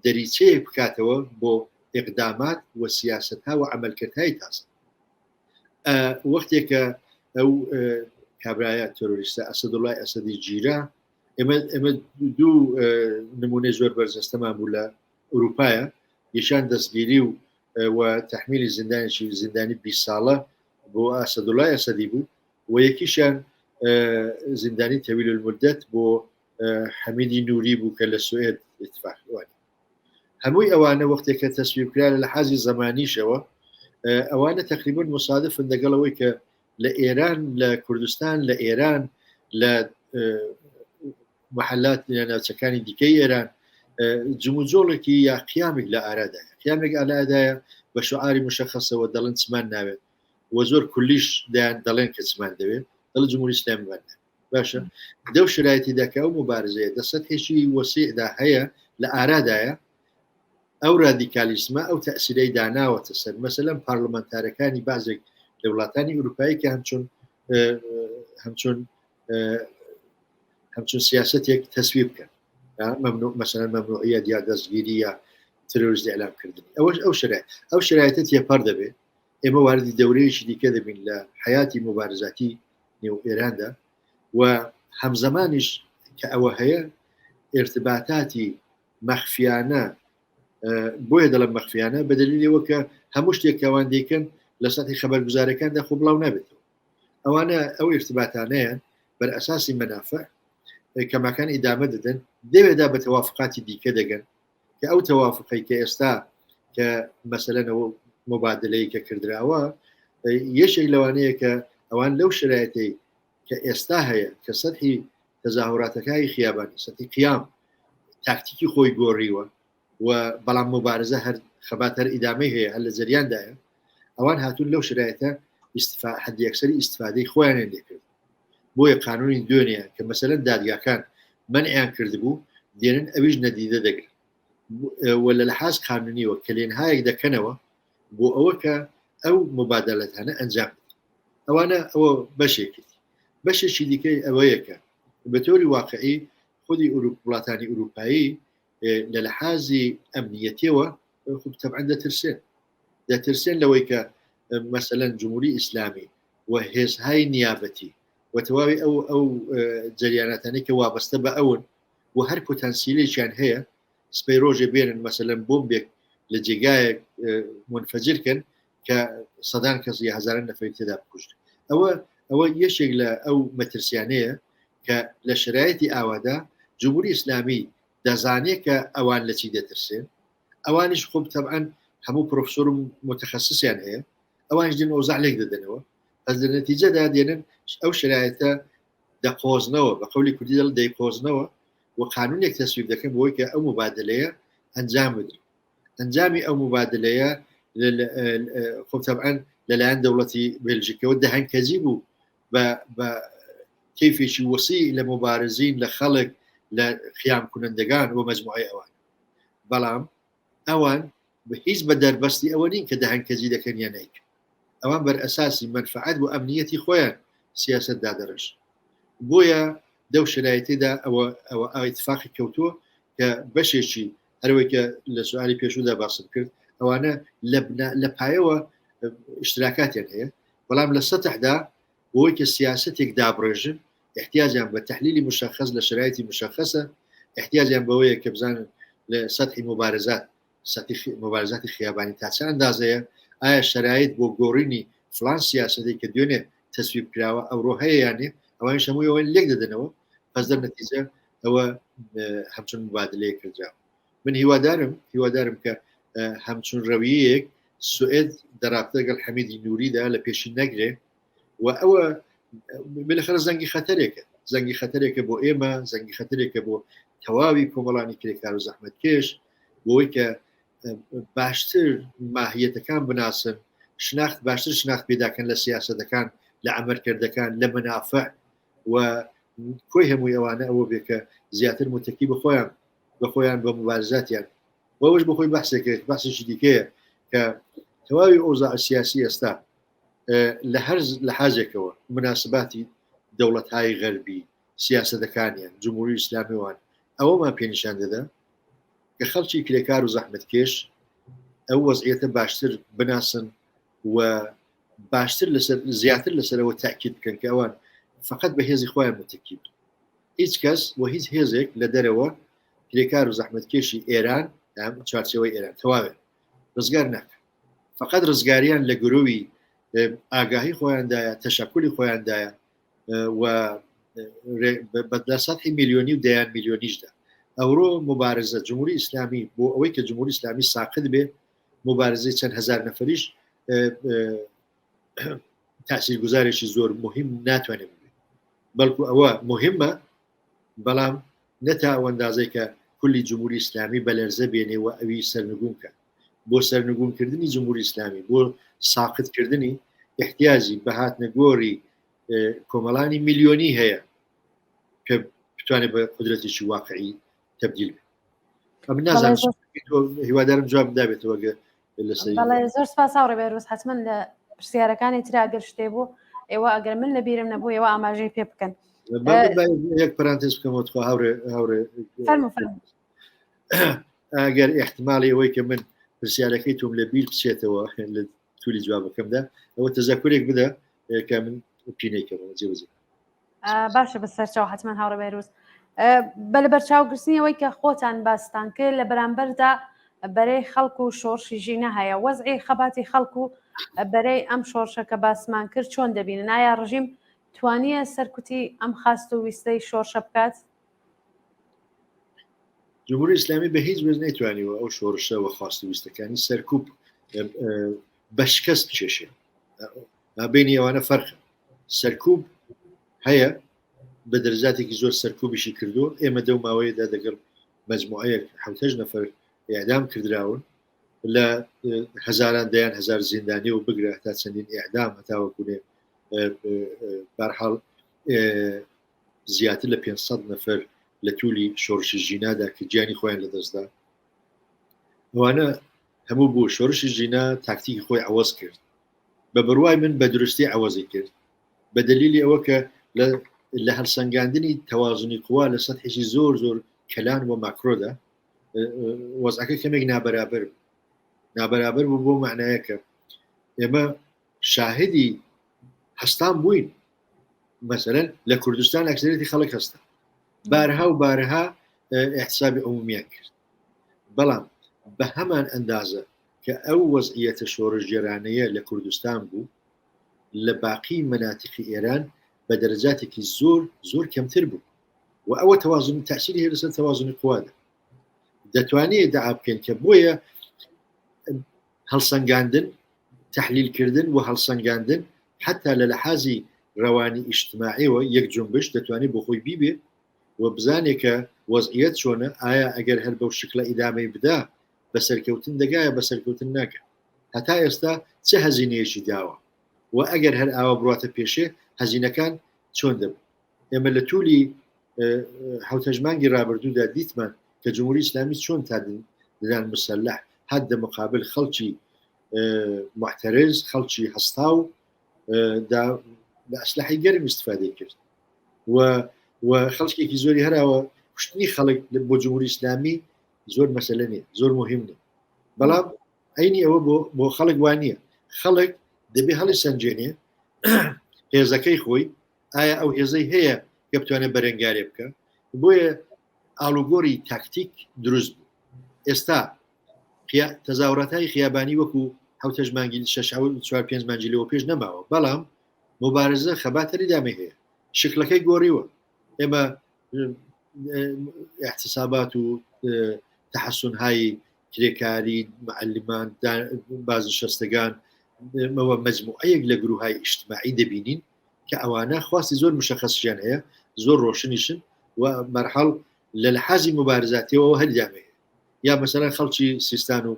دەریچەیەک بکاتەوە بۆ ئقدامات و سیاستها و عملکردهای تازە وەختێکە ئەو کابرایە تۆریستە ئەسەدوڵای ئەسەدی گیرا ئێمە ئێمە دوو نمونەی زۆر بەرجەستەمان بوو لە ئەوروپایە یەکیان دەستگیری و و تحمیلی زیندانێکی زیندانی 20 ساڵە بۆ ئەسەدوڵای ئەسەدی بوو و یەکیشیان زیندانی تەویل المدت بۆ حەمیدی نوری بوو کە لە سوئێد اتفاق وانی هەمووی ئەوانە وەختێک کە تەسویب کرا لە حازی زەمانیشەوە ئەوانە تقریبا مصادفن لەگەڵ ئەوەی کە لە ئێران لە کوردستان لە ئێران لە محلات لە ناوچەکانی دیکەی ئێران جموجۆڵێکی یا قیامێک لە ئارادایە قیامێک ئالادایە بە شعاری مشخصەوە دەڵێن چمان ناوێت و زۆر کولیش دەیان دەڵێن کە چمان دەوێت دەڵ جمهوری ئیسلامیمان باشە دەو شرایەتی دەکە ئەو مبارزەیە دە سەتحێکی وەسیعدا هەیە لە ئارادایە ئەو رادیکالیسمە ئەو تەسیرەی داناوەتە سەر مەسەلەن پارلمانتارەکانی بازێک لە وڵاتانی ئەوروپایی کە هەمچون هەمچون هەمچون سیاستێک تەسویب بکەن مەمنوع مەسەلەن مەمنوعیە یا دەستگیری یا. ترۆریست ئیعلام کردنی ئەوەش ئەو شرای ئەو شرایەتە تێپەر دەبێت ئێمە واردی دەورەیەکی دیکە دەبین لە حیاتی مبارزاتی نێو ئێراندا و هەمزەمانیش کە ئەوە هەیە ارتباتاتی مەخفیانە بۆیە دەڵم مەخفیانە بە دلیلەوە کە هەموو شتێک کەوان دیکەن لە سەتی خەبەرگوزارەکاندا خۆ بڵاو نابێتەوە ئەوانە ئەو ارتباتانەیان بەر ئەساسی مەنافع کەماکان ئیدامە دەدەن دەوێدا بە تەوافقاتی دیکە دەگەن کە ئەو تەوافقەی کە ئێستا کە مەسەلەنەوە مبادلەی کە کردراوە یەکێک لەوانەیە کە ئەوان لەو شرایەتەی کە ئێستا هەیە کە سەرحی تەزاهوراتەکانی خیابانی سەتی قیام تاکتیکی خۆی گۆڕیوە و بەڵام مبارزە هەر خەبات هەر ئیدامەی هەیە هەر لە جەریاندایە ئەوان هاتوون لەو شرایەتە حەدی ئەکسەری ئیسفادەی خۆیانیان لێکرد بۆیە قانونی دوێنێ کە مەسەلەن دادگاکان مەنعیان کردبوو دێنن ئەویش نەدیدە دەگرن و لە لەحاز قانونیەوە کەلێنهایەک دەکەنەوە بۆ ئەوە کە ئەو مبادلەتانە ئەنجام ئەوانە ئەوە بەشێکی بەشێکی دیکەی ئەوەیە کە بە تۆری واقعی خودی ئوروپ وڵاتانی ئوروپایی لە لەحازی ئەمنیەتیەوە خب تەبعەن دەترسێن دەترسێن لەوەی کە مەسەلەن جمهوری ئیسلامی و هێزهای نیابەتی و تەواوی ئەو ئەو جەریاناتانەی کە وابەستە بە ئەون و هەر پۆتەنسیلێکیان هەیە سپەی ڕۆژێ بێنن مەسەلەن بۆمبێک لە جێگایەک منفەجر کەن کە سەدان کەس یا هەزاران نەفەری تێدا بکوژن ئەوە ئەوە یەکێک لە ئەو مەترسیانەیە کە لە شرایەتی ئاوادا جمهوری ئیسلامی دەزانێت کە ئەوان لە چی دەترسێن ئەوانیش خۆ تەبعەن هەموو پرۆفسۆر و متخصصیان هەیە ئەوانش دێن ئەوزاع لێک دەدەنەوە پس لە نەتیجەدا دێنن ئەو شرایەتە دەقۆزنەوە بە قەولی کوردی دەڵ دەیقۆزنەوە و قانونێک تەسویب دەکەن بۆی کە ئەو مبادلەیە ئەنجام بدرێت ئەنجامی ئەو مبادلەیە خۆ تەبعەن لەلایەن دەوڵەتی بێلژیکەوە دەهەنکەجی بوو بە کەیفێکی وەسی لە مبارزین لە خەڵک لە خیام کنندگان و مجموعەی ئەوان بەڵام ئەوان هیچ بە دەربەستی ئەوە نین کە دەهەنکەجی دەکەن یا نیکەن ئەوان بەر ئەساسی مەنفعەت و ئەمنیەتی خۆیان سیاست دادەڕێژن بۆیە دەو شرایتیدا ئەوە ئەوە ئیتفاقی کەوتووە کە بەشێکی هەروەی کە لە سوالی پێشوودا باسم کرد ئەوانە لە پایەوە اشتراکاتیان هەیە بەڵام لە سەتحدا بۆی کە سیاستێک دابڕێژن احتیاجیان بە تحلیلی مشخص لە شرایطی مشخصە احتیاجیان بەوەیە کە بزانن لە سەتحی مبارزات سەتحی مبارزاتی خیابانی تا چه ئەندازەیە ئایا شرایط بۆ گۆڕینی فلان سیاسەتی کە دوێنێ تەسویب کراوە ئەوڕۆ هەیە یانێ ئەوانیش هەمووی ئەوەن لێک دەدەنەوە پس دەر نەتیجە ئەوە هەمچون مبادلەیە کردراوە من هیوادارم هیوادارم کە هەمچون ڕەویەک سوئد دەرابتە گەڵ حەمیدی نووریدا لە پێشی نەگرێ و ئەوە بلەخەرە زەنگی خەتەرێکە زەنگی خەتەرێکە بۆ ئێمە زەنگی خەتەرێکە بۆ تەواوی کۆمەڵانی کرێکار و زەحمەتکێش بۆی کە باشتر ماهیەتەکان بناسن شناخت باشتر شناخت پێداکەن لە سیاسەتەکان لە ئەمەرکردەکان لە منافع و کۆی هەمووی ئەوانە ئەوە بێ کە زیاتر متەکی بخۆیان بە خۆیان بە مبارزاتیان بەوەش بەخۆی بەحسێکێک بەحسێکی دیکەیە کە تەواوی ئۆزا سیاسی ئێستا لە هەر لە حاجێکەوە مناسباتی دەوڵەتهای غەربی سیاسەتەکانیان جمهوری ئیسلامیوان ئەوەمان پێنیشان دەدا کە خەڵکی کرێکار و زەحمەتکێش ئەو وەزعیەتە باشتر بناسن و باشتر لەسەر زیاتر لەسەرەوە تاکید بکەن کە ئەوان فقط بە هێزی خۆیان متکی بن هیچ کەس و هیچ هێزێک لە دەرەوە کرێکار و زەحمەتکێشی ئێران چوارچێوەی ئێران تەواوێ ڕزگار ناکە فقط ڕزگاریان لە گرۆوی ئاگاهی خۆیاندایە تەشەکولی خۆیاندایە و لە سەحی میلیۆنی و دەیان میلیۆنیشدا ئەوڕۆ مبارزە جمهوری ئیسلامی بۆ ئەوەی کە جمهوری ئیسلامی ساقت بێ مبارزەی چەند هزار نەفریش تاسیرگوزارێکی زۆر مهم ناتوانێت بێت بەڵکو ئەوە مهمە بەڵام نەتا ئەو ئەندازەی کە کولی جمهوری ئیسلامی بەلەرزە بێنێ و ئەوی سەرنگون کە بۆ سەرنگونکردنی جمهوری ئیسلامی بۆ ساقتکردنی احتیاجی بە هاتنە گۆری کۆمەڵانی میلیۆنی هەیە کە بتوانێت بە قدرەتێکی واقعی تبدیل بێت ئەمن نازانم هیوادارم جواب دابێتەوە گە لەسەر زۆر سپاس هاوڕێ بێروز حتمما لە پرسیارەکانی ترا گەر شتێ بوو ئێوە ئەگەر من لە بیرم نەبوو ئێوە ئاماژەی پێ بکەن یەک پرانتێز بکەمەوە تخوا هاوڕێ هاوڕێ فەرموو فەرموو. ئەگەر احتمالی ئەوەی کە من پرسیارەکەی تۆم لە بیر بچێتەوە لە تولی جوابەکەمدا ئەوە تەزەکورێک بدە کە من پینەیکەمەوە جێبەجێ باشە بە سەرچاو حتمما هاوڕێ بێروز بە لە بەرچاوگرتنی ئەوەی کە خۆتان باستان کرد لە بەرامبەردا بەرەی خەڵک و شۆڕشی ژینە هەیە وەزعی خەباتی خەڵک و بەرەی ئەم شۆڕشە کە باسمان کرد چۆن دەبینن ئایا ڕژیم توانیە سەرکوتی ئەم خاست و ویستەی شۆڕشە بکات؟ جمهوری ئیسلامی بە هیچ وەز نەیتوانیوە ئەو شۆڕشە و خواست و ویستەکانی سەرکوب بە شکست بکێشێ مابینی ئەوانە فەرقە سەرکوب هەیە بە دەرجاتێکی زۆر سەرکوبیشی کردو ئێمە دەو ماوەیەدا دەگەڵ مجموعەیەک حوتەش نەفەر ئیعدام کردراون لە هەزاران دەیان هەزار زیندانی و بگرە هەتا چەندین ئیعدام هەتاوەکوێ بارحاڵ زیاتر لە 500 نەفەر لە تولی شۆڕشی ژینادا کە گیانی خۆیان لەدەستدا ئەوانە هەموو بوو شۆرشی ژینا تاکتیکی خۆی عوەز کرد بە بڕوای من بە دروستی عوەزی کرد بە دلیلی ئەوە کە لە هەڵسەنگاندنی تەوازنی قوا لە سەتحێکی زۆر زۆر کەلان و ماکرۆدا وەزعەکە کەمێک نابەرابەر بوو نابەرابەر بوو بۆ معنایە کە ئێمە شاهدی هەستان بووین مەسەرەن لە کوردستان ئەکسەرێتی خەڵک هەستا بارها و بارها احتسابی عمومیان کرد بەڵام بە هەمان ئەندازە کە ئەو وەزعیەتە شۆڕشگێرانەیە لە کوردستان بوو لە باقی مەناتیقی ئێران بە دەرەجاتێکی زۆر زۆر کەمتر بوو و ئەوە تەوازن تاسیری هەیە لەسەر تەوازنی قوادا دەتوانێت داعا بکەین کە بۆیە هەڵسەنگاندن تحلیلکردن و هەڵسەنگاندن حتا لە لەحازی ڕەوانی ئیجتماعیەوە یەک جنبش دەتوانێت بۆ خۆی بیبێ و بزانێ کە وەزعیەت چۆنە، ئایا ئەگەر هەر بەو شکڵە ئیدامەی بدا بە سەرکەوتن دەگا یا بە سەرکەوتن ناگا؟ هەتا ئێستا چ هەزینەیەکی داوە و ئەگەر هەر ئاوا بڕواتە پێشێ هەزینەکان چۆن دەبن؟ ئێمە لە توولی حەوت هەشت مانگی ڕابردوودا دیتمان کە جمهوری ئیسلامی چۆن تا ددان مسەلح هات دە مقابل خەڵکی معتەرز، خەڵکی هەستاو دا لە ئەسلحەی گەرم ئیستفادەی کرد. و و خەڵکێکی زۆری هەراوە کوشتنی خەڵک بۆ جمهوری ئیسلامی زۆر مەسەلە نیە زۆر مهم نیە بەڵام عینی ئەوە بۆ بۆ خەڵک وانە خەڵک دەبێ هەڵی سەنجێنێ هێزەکەی خۆی ئایا ئەو هێزەی هەیە کە بتوانێت بەرەنگارێ بکە بۆیە ئاڵوگۆری تاکتیک دروست بوو ئێستا تەزاوراتای خیابانی وەکو حوتەش مانگی شش چوار پێنج مانگی لەوە پێش نەماوە بەڵام موبارزە خەبات هەر ئیدامەی هەیە شکلەکەی گۆڕیوە ئێمە احتسابات و تحسنهای کرێکاری معلمان بازنشستگان مەوە مجموعەیەک لە گروهای ئیجتماعی دەبینین کە ئەوانە خواستی زۆر مشخصیان هەیە زۆر ڕۆشنیشن و مەرحەڵ لە لەحازی مبارزاتیەوە هەر ئیدامەی هەیە یا مەسەلەن خەڵکی سیستان و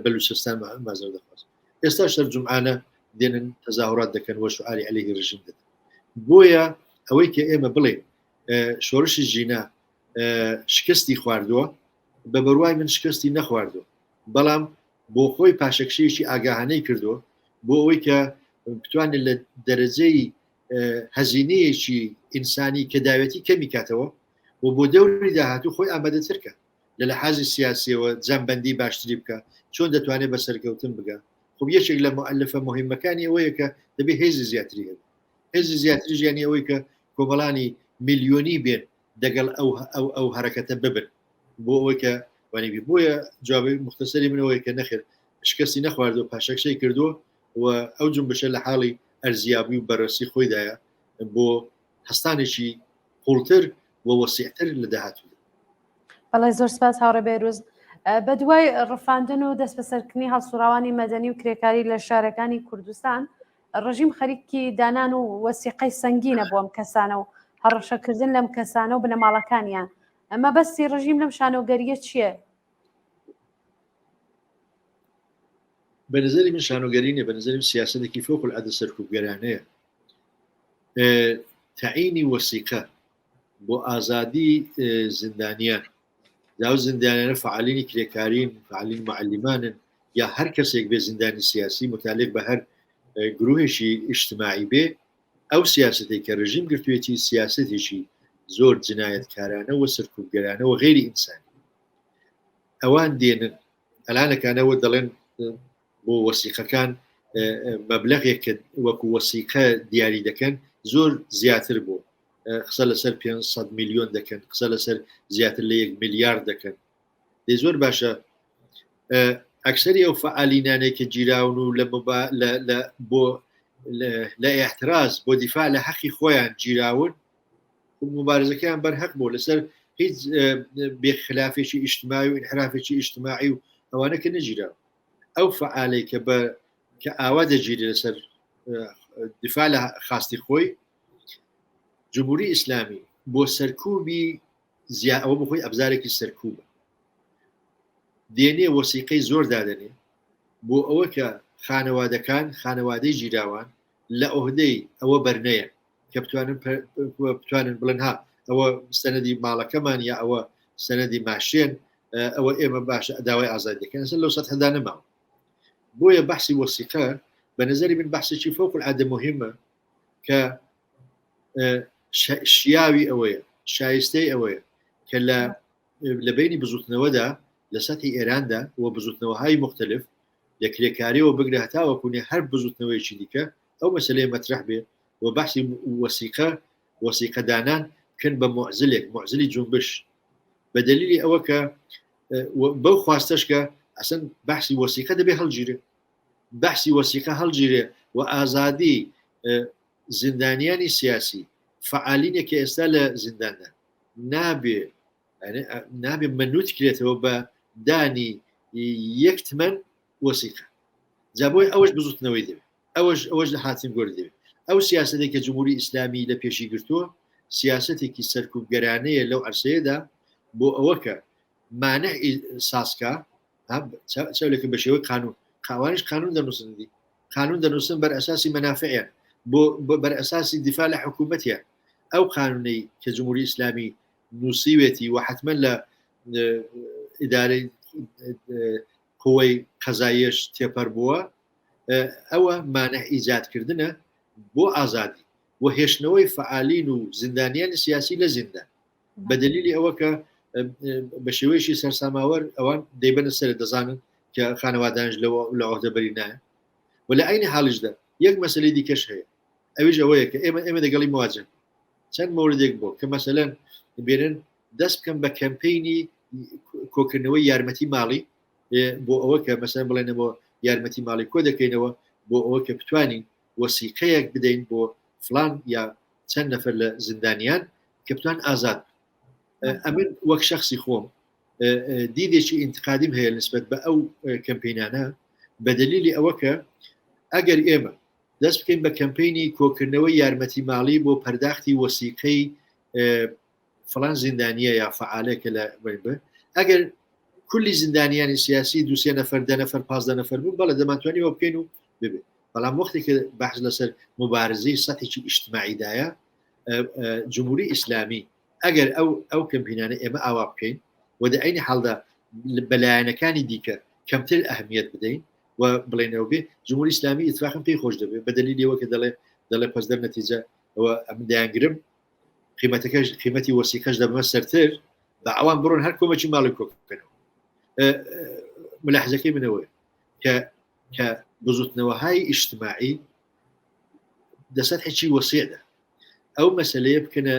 بەلوچستان مازەر دەخواست ئێستا شەر جمعانە دێنن تەزاهرات دەکەن وە شعاری عەلەیهی ڕژیم دەدەن بۆیە ئەوەی کە ئێمە بڵێ شۆرشی ژینا شکستی خواردووە بە بڕوای من شکستی نەخواردووە بەڵام بۆ خۆی پاشەکشەیەکی ئاگاهانەی کردووە بۆ ئەوەی کە بتوانێت لە دەرەجەی هەزینەیەکی ئینسانی کە داوێتی کەمی کاتەوە و بۆ دەوری داهاتوو خۆی ئامادەتر کە لە لەحازی سیاسیەوە جەمبەندی باشتری بکە چۆن دەتوانێت بە سەرکەوتن بگە خب یەکێک لە مؤلفە مهمەکانی ئەوەیە کە دەبێ هێزی زیاتری هەبێت هێزی زیاتری ژیانی ئەوەی کە کۆمەڵانی میلیۆنی بێن دەگەڵ ئەو ئەو ئەو هەرەکەتە ببن بۆ ئەوەی کە وانیبی بۆیە جوابی مختصری منەوەی کە نەخێر شکستی نەخواردو پاشەکشەی کردووە و ئەو جنبشە لە حاڵی ئەرزیابی و بەرەسی خۆیدایە بۆ هەستانێکی قوڵتر و وەسیعتر لە داهاتوودا. بەڵێ زۆر سپاس هاوڕێ بێروز. بە دوای ڕفاندن و دەستبەسەرکردنی هەڵسوڕاوانی مەدەنی و کرێکاری لە شارەکانی کوردستان ڕژیم خەریکی دانان و وەسیقەی سەنگینە بۆ ئەم کەسانە و هەڕەشەکردن لەم کەسانە و بنەماڵەکانیان مەبەستی ڕژیم لەم شانۆگەریە چییە؟ بە نظری من شانۆگەری نیە بە نظری من سیاسەتێکی فوق العادە سەرکوبگەرانەیە تەعینی وەسیقە بۆ ئازادی زیندانیان داو زیندانیانە فعالینی کرێکارین فعالین معلمانن یا هەر کەسێک بێ زیندانی سیاسی متعلق بە هەر گروهێکی ئیجتماعی بێ ئەو سیاستێک کە رژیم گرتوێتی سیاستێکی زۆر جنایەتکارانە و سەرکوبگەرانە و غێری ئینسانی. ئەوان دێنن ئەلانەکانەوە دەڵێن بۆ وەسیقەکان مەبلەغێک کە وەکو وەسیقە دیاری دەکەن زۆر زیاتر بوو قسە لەسەر 500 میلیۆن دەکەن قسە لەسەر زیاتر لە یەک میلیارد دەکەن دەی زۆر باشە ئەکسەری ئەو فعالینانەی کە گیراون و لە لە بۆ لە احتراز بۆ دیفاع لە حەقی خۆیان گیراون مبارزەکەیان بەرهەق بوو لەسەر هیچ بێخلافێکی ئیجتماعی و انحرافێکی ئیجتماعی و ئەوانە کە نەگیرا ئەو فعالەی کە بە کە ئاوا دەگیری لەسەر دفاع لە خواستی خۆی جمهوری ئیسلامی بۆ سەرکوبی زیا ئەوە بخۆی ئەبزارێکی سەرکوبە دێنێ وەسیقەی زۆر دادەنێ بۆ ئەوە کە خانەوادەکان خانەوادەی گیراوان لە ئۆهدەی ئەوە بەرنەیە کە بتوانن بتوانن بڵێن ها ئەوە سەنەدی ماڵەکەمان یا ئەوە سەنەدی ماشێن ئەوە ئێمە باشە داوای ئازادی دەکەن ئەسڵ لەو سەتحدا نەماوە بۆیە بەحسی وەسیقە بە نظری من بەحسێکی فوق العادە مهمە کە شیاوی ئەوەیە شایستەی ئەوەیە کە لە لە بینی بزوتنەوەدا لە سەتی ئێراندا و بزوتنەوەهای مختلف لە کرێکاریەوە بگرە هەتاوەکوونێ هەر بزوتنەوەیەکی دیکە ئەو مەسلەیە مەترح بێ و بەحسی وەسیقە وەسیقەدانان بکەن بە معزلێک معزلی جونبش بە دلیلی ئەوە کە بەو خواستەش کە ئەسن بەحسی وەسیقە دەبێ هەڵگیرێ بەحسی وەسیقە هەڵگیرێ و ئازادی زیندانیانی سیاسی فعالینێک کە ئێستا لە زینداندا نابێ نابێ منوت کرێتەوە بە دانی یەک تمەن وەسیقە جا بۆی ئەوەش بزوتنەوەی دەوێت ئەوەش ئەوەش لە حاتم گۆری دەوێت ئەو سیاسەتێک کە جمهوری ئیسلامی لە پێشی گرتووە سیاسەتێکی سەرکوبگەرانەیە لەو عرسەیەدا بۆ ئەوە کە مانع سازکا چاولێکە بە شێوەی قانون قاوانش قانون دەنووسن دی قانون دەنووسن بەر ئەساسی مەنافعیان بۆ بەر ئەساسی دیفاع لە حکوومەتیان ئەو قانونەی کە جمهوری ئیسلامی نووسیوێتی و حتمما لە ئیدارەی قوەی قەزاییەش تێپەر بووە ئەوە مانع ئیجادکردنە بۆ ئازادی و هێشتنەوەی فعالین و زیندانیانی سیاسی لە زیندان بە دلیلی ئەوە کە بە شێوەیەکی سەرساماوەر ئەوان دەیبەنە سەر دەزانن کە خانەوادانش لە عهدە بەری نایە و لە عینی حاڵیشدا یەک مەسلەی دیکەش هەیە ئەویش ئەوەیە کە ئێمە ئێمە دەگەڵی مواجه چەند مۆردێک بۆ کە مەسەلەن بێنن دەست بکەم بە کەمپینی کۆکردنەوەی یارمەتی ماڵی بۆ ئەوە کە مەسەن بڵێنەوە یارمەتی ماڵی کۆ دەکەینەوە بۆ ئەوە کە بتوانین وەسیقەیەک بدەین بۆ فلان یا چەند نەفەر لە زیندانیان کە بتوان ئازاد ئەمن وەک شخصی خۆم دیدێکی ئینتقادیم هەیە نسبت بە ئەو کەمپینانە بە دلیلی ئەوە کە ئەگەر ئێمە دەست بکەین بە کەمپینی کۆکردنەوەی یارمەتی ماڵی بۆ پەرداختی وەسیقەی فلان زیندانیە یا فعالێکە لە ئەگەر کولی زیندانیانی سیاسی دوسێ نەفەر دە نەفەر پازدە نەفەر بوو بەڵێ دەمانتوانی وە بکەین و ببێت بەڵام وەختی کە بەحث لەسەر مبارزەی سەتێکی ئیجتماعیدایە جمهوری ئیسلامی ئەگەر ئەو ئەو کەمپینانە ئێمە ئاوا بکەین و دە عینی حاڵدا بەلایەنەکانی دیکە کەمتر ئەهمیت بدەین و بڵێنەوە بێ جمهوری ئیسلامی ئیتفاقم پێی خۆش دەبێت بە دلیلەوە کە دەڵێ دەڵێ پس دەر نەتیجە ئەوە ئەمن دەیانگرم قیمەتەکەش قیمەتی وەسیقەش دەبمە سەرتر بە ئەوان بڕۆن هەر کۆمەکی ماڵی کۆ بکەنەوە ملاحزەکەی منەوەی کە کە بزوتنەوەهای ئیجتماعی دەسەر حچی وەسیعدا ئەو مەسلەیە بکەنە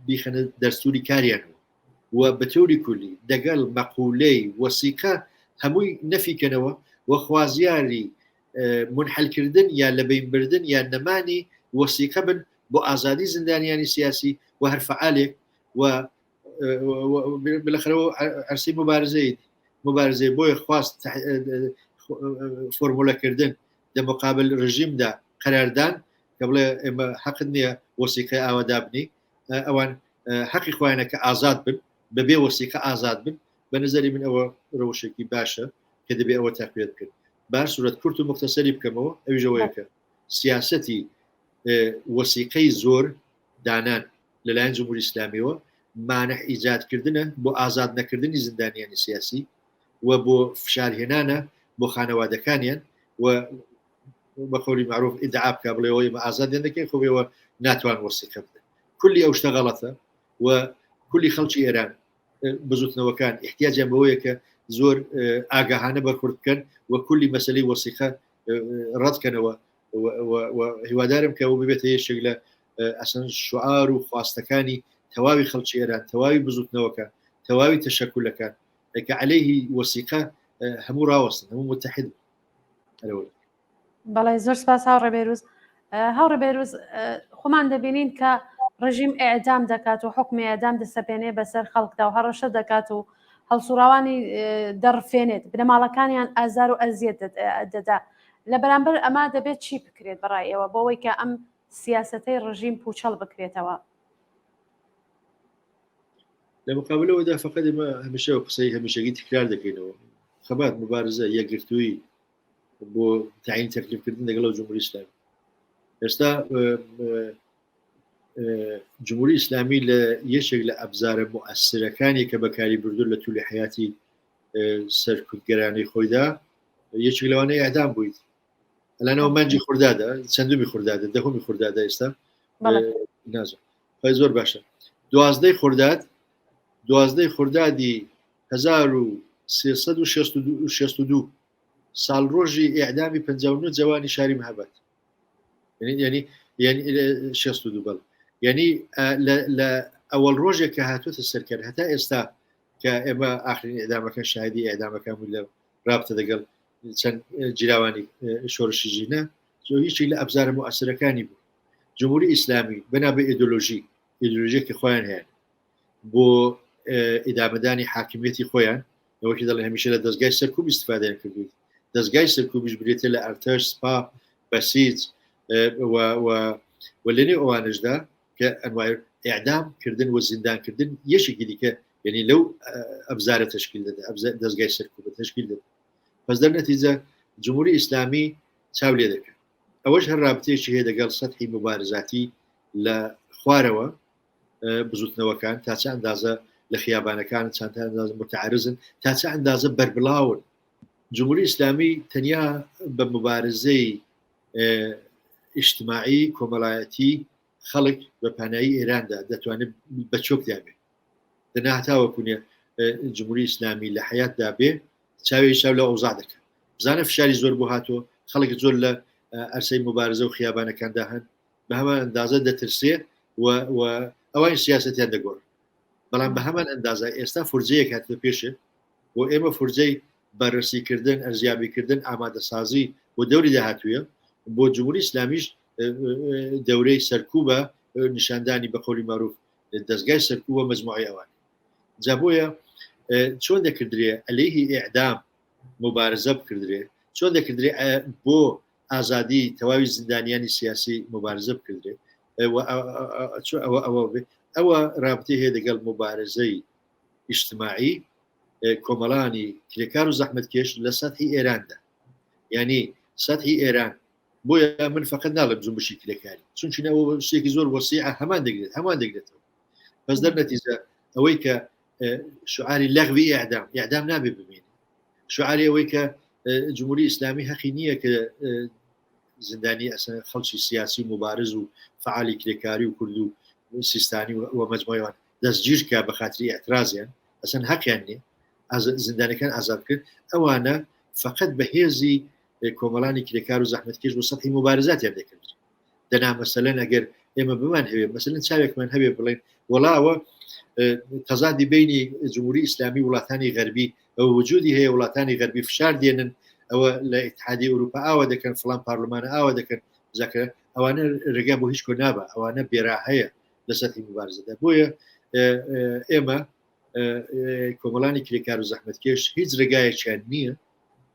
بیخەنە دەستوری کاریانەوە و بە تەوری کولی دەگەڵ مەقولەی وەسیقە هەمووی نەفیکەنەوە و خوازیاری منحلکردن یا لەبینبردن یا نەمانی وەسیقە بن بۆ ئازادی زیندانیانی سیاسی و هەر فعالێک و بالاخره عرسی مبارزەی مبارزەی بۆیە خواست فۆرمولەکردن لە مقابل رژیمدا قەراردان کە بڵێ ئێمە حەقت نییە وەسیقەی ئاوا دابنی ئەوان حەقی خۆیانە کە ئازاد بن بەبێ وەسیقە ئازاد بن بە نظری من ئەوە ڕەوشێکی باشە کە دەبێ ئەوە تەقویەت بکەن بار سوورەت کورت و مختصری بکەمەوە ئەویش ئەوەیە کە سیاسەتی وەسیقەی زۆر دانان لەلایەن جمهوری ئیسلامیەوە مانع ئیجادکردنە بۆ ئازاد نەکردنی زیندانیانی سیاسی و بۆ فشارهێنانە بۆ خانەوادەکانیان و بە قەولی معروف ئیدعا بکە بڵێ ئەوە ئێمە ئازادیان دەکەین خۆ ئێوە ناتوان وەسیقە بدەن کولی ئەو شتە غەڵەتە و کولی خەڵکی ئێران بزوتنەوەکان احتیاجیان بەوەیە کە زۆر ئاگاهانە بەرخورد بکەن و کولی مەسلەی وەسیقە ڕەتکەنەوە هیوادارم کە ئەو ببێتە یەکێک لە ئەسەن شعار و خواستەکانی تەواوی خەڵکی ئێران تەواوی بزوتنەوەکە تەواوی تەشەکولەکان کە عليهەیهی وەسیقە هەموو ڕاوەستن هەموو متحد بەڵێ زۆر سپاس هاوڕێ بێروز هاوڕێ بێروز خۆمان دەبینین کە ڕژیم ئەعدام دەکات و حکمی ئەدام دەسەپێنێ بەسەر خەڵکدا و هەڕەشە دەکات و هەڵسوڕاوانی دەڕفێنێت بنەماڵەکانیان ئازار و ئەزیەت دەدا لە بەرامبەر ئەمە دەبێت چی بکرێت بەڕای ئێوە بۆەوەی کە ئەم سیاستەی ڕژیم پوچەڵ بکرێتەوە؟ لە مقابلەوەدا فقط ئێمە هەمیشە قسەی هەمیشەگی تکرار دەکەینەوە خەبات مبارزە یەکگرتووی بۆ تعین تەکلیفکردن لەگەڵ جمهوری ئیسلامی ئێستا جمهوری ئیسلامی لە یەکێک لە ئەبزارە مؤثرەکانی کە بەکاری بردو لە تولی حیاتی سەرکوتگەرانی خۆیدا یەکێک لەوانە ئەدام بوویت ئەلانەوە مانجی خوردادە چەندمی خوردادە دەهمی خوردادە ئێستا نازم خۆی زۆر باشە دوازدەی خورداد دوازدەی خوردادی 1362 ساڵڕۆژی ئیعدامی 59 جوانی شاری مهاباد یعنی یعنی 62 بەڵ یعنی لە ئەوەڵ ڕۆژێک کە هاتوتە سەرکەر هەتا ئێستا کە ئێمە ئاخرین ئێدامەکە شاهدی ئێدامەکان بوو لە رابطە دەگەڵ چەند جیراوانی شۆرشی ژینە هیچی لە ئەبزارە موئەسرەکانی بوو جمهوری ئیسلامی بەنا بە ئیدۆلۆژی ئیدۆلۆژیەکی خۆیان هەیە بۆ ئیدامەدانی حاکمیەتی خۆیان ئەوەکی دەڵێ هەمیشە لە دەستگای سەرکوب ئیسفادەیان کردووی دەستگای سەرکوبیش برێتە لە ئەرتەش سپا بەسیج و لەنێو ئەوانشدا کە ئەنوای ئیعدام کردن و زیندان کردن یەکێکی دیکە یعنی لەو ئەبزارە تشکیل دەدا دەستگای سەرکوب تشکیل دەدا پس دەر نەتیجە جمهوری ئیسلامی چاو لێ دەکەن ئەوەش هەر رابطەیەکی هەیە دەگەڵ سەتحی مبارزاتی لە خوارەوە بزوتنەوەکان تا چه ئەندازە لە خیابانەکان چند تا ئەندازە متعرزن تا چه ئەندازە بەربڵاون جمهوری ئیسلامی تەنیا بە مبارزەی ئیجتماعی کۆمەڵایەتی خەڵک بە پانایی ئێراندا دەتوانێت بە چۆکدا بێ دەنا هەتاوەکو نیە جمهوری ئیسلامی لە حیاتدا بێ چاوی چاو لە ئەوزا دەکەن بزانە فشاری زۆر بۆ هاتووە خەڵک زۆر لە ئەرسەی مبارزە و خیابانەکاندا هەن بە هەمان ئەندازە دەترسێ و ئەوان سیاستیان دەگۆڕن بەڵام بە هەمان ئەندازە ئێستا فرجەیەک هاتە پێشێ بۆ ئێمە فرجەی بەررسیکردن ئەرزیابیکردن ئامادەسازی بۆ دەوری داهاتوویە بۆ جمهوری ئیسلامیش دەورەی سەرکوبە نیشاندانی بە قەولی مەعروف دەستگای سەرکوبە مەجموعی ئەوان جا بۆیە چۆن دەکردرێ عەلەیهی ئیعدام مبارزە بکردرێ چۆن دەکردرێ بۆ ئازادی تەواوی زیندانیانی سیاسی مبارزە بکردرێ ئەوە ئەوە ئەوە رابطی هەیە دەگەڵ مبارزەی ئیجتماعی کۆمەڵانی کرێکار و زەحمەتکێش لە سەتحی ئێراندا یعنی سەتحی ئێران بۆیە من فقط ناڵێم جنبشی کرێکاری چونکی ئەوە شتێکی زۆر وەسیعە هەمان دەگرێت هەمان دەگرێتەوە بەس دەر نەتیجە ئەوەی کە شعاری لەغوی ئەعدام ئەعدام نابێ بمێنێ شعاری ئەوەی کە جمهوری ئیسلامی هەقی نییە کە زیندانی ئەسە خەڵکی سیاسی و مبارز و فعالی کرێکاری و کورد و سیستانی و مەجموعیان دەستگیر کە بە خاتری اعترازیان ئەسەن هەقیان نییە زیندانەکان ئازاد کرد ئەوانە فقط بە هێزی کۆمەڵانی کرێکار و زەحمەتکێش بۆ سەحی مبارزاتیان دەکرد دەنا مەسەلەن ئەگەر ئێمە بمان هەوێ مەسەلەن چاوێکمان هەبێ بڵێن وەڵاوە تەزادی بینی جمهوری ئیسلامی وڵاتانی غەربی ئەو وجودی هەیە وڵاتانی غەربی فشار دێنن ئەوە لە ئیتحادی ئەوروپا ئاوە دەکەن فلان پارلمانە ئاوە دەکەن زەکە ئەوانە ڕێگا بۆ هیچ کۆ نابە ئەوانە بێرا هەیە لە سەرحی مبارزەدا بۆیە ئێمە کۆمەڵانی کرێکار و زەحمەتکێش هیچ ڕێگایەکیان نییە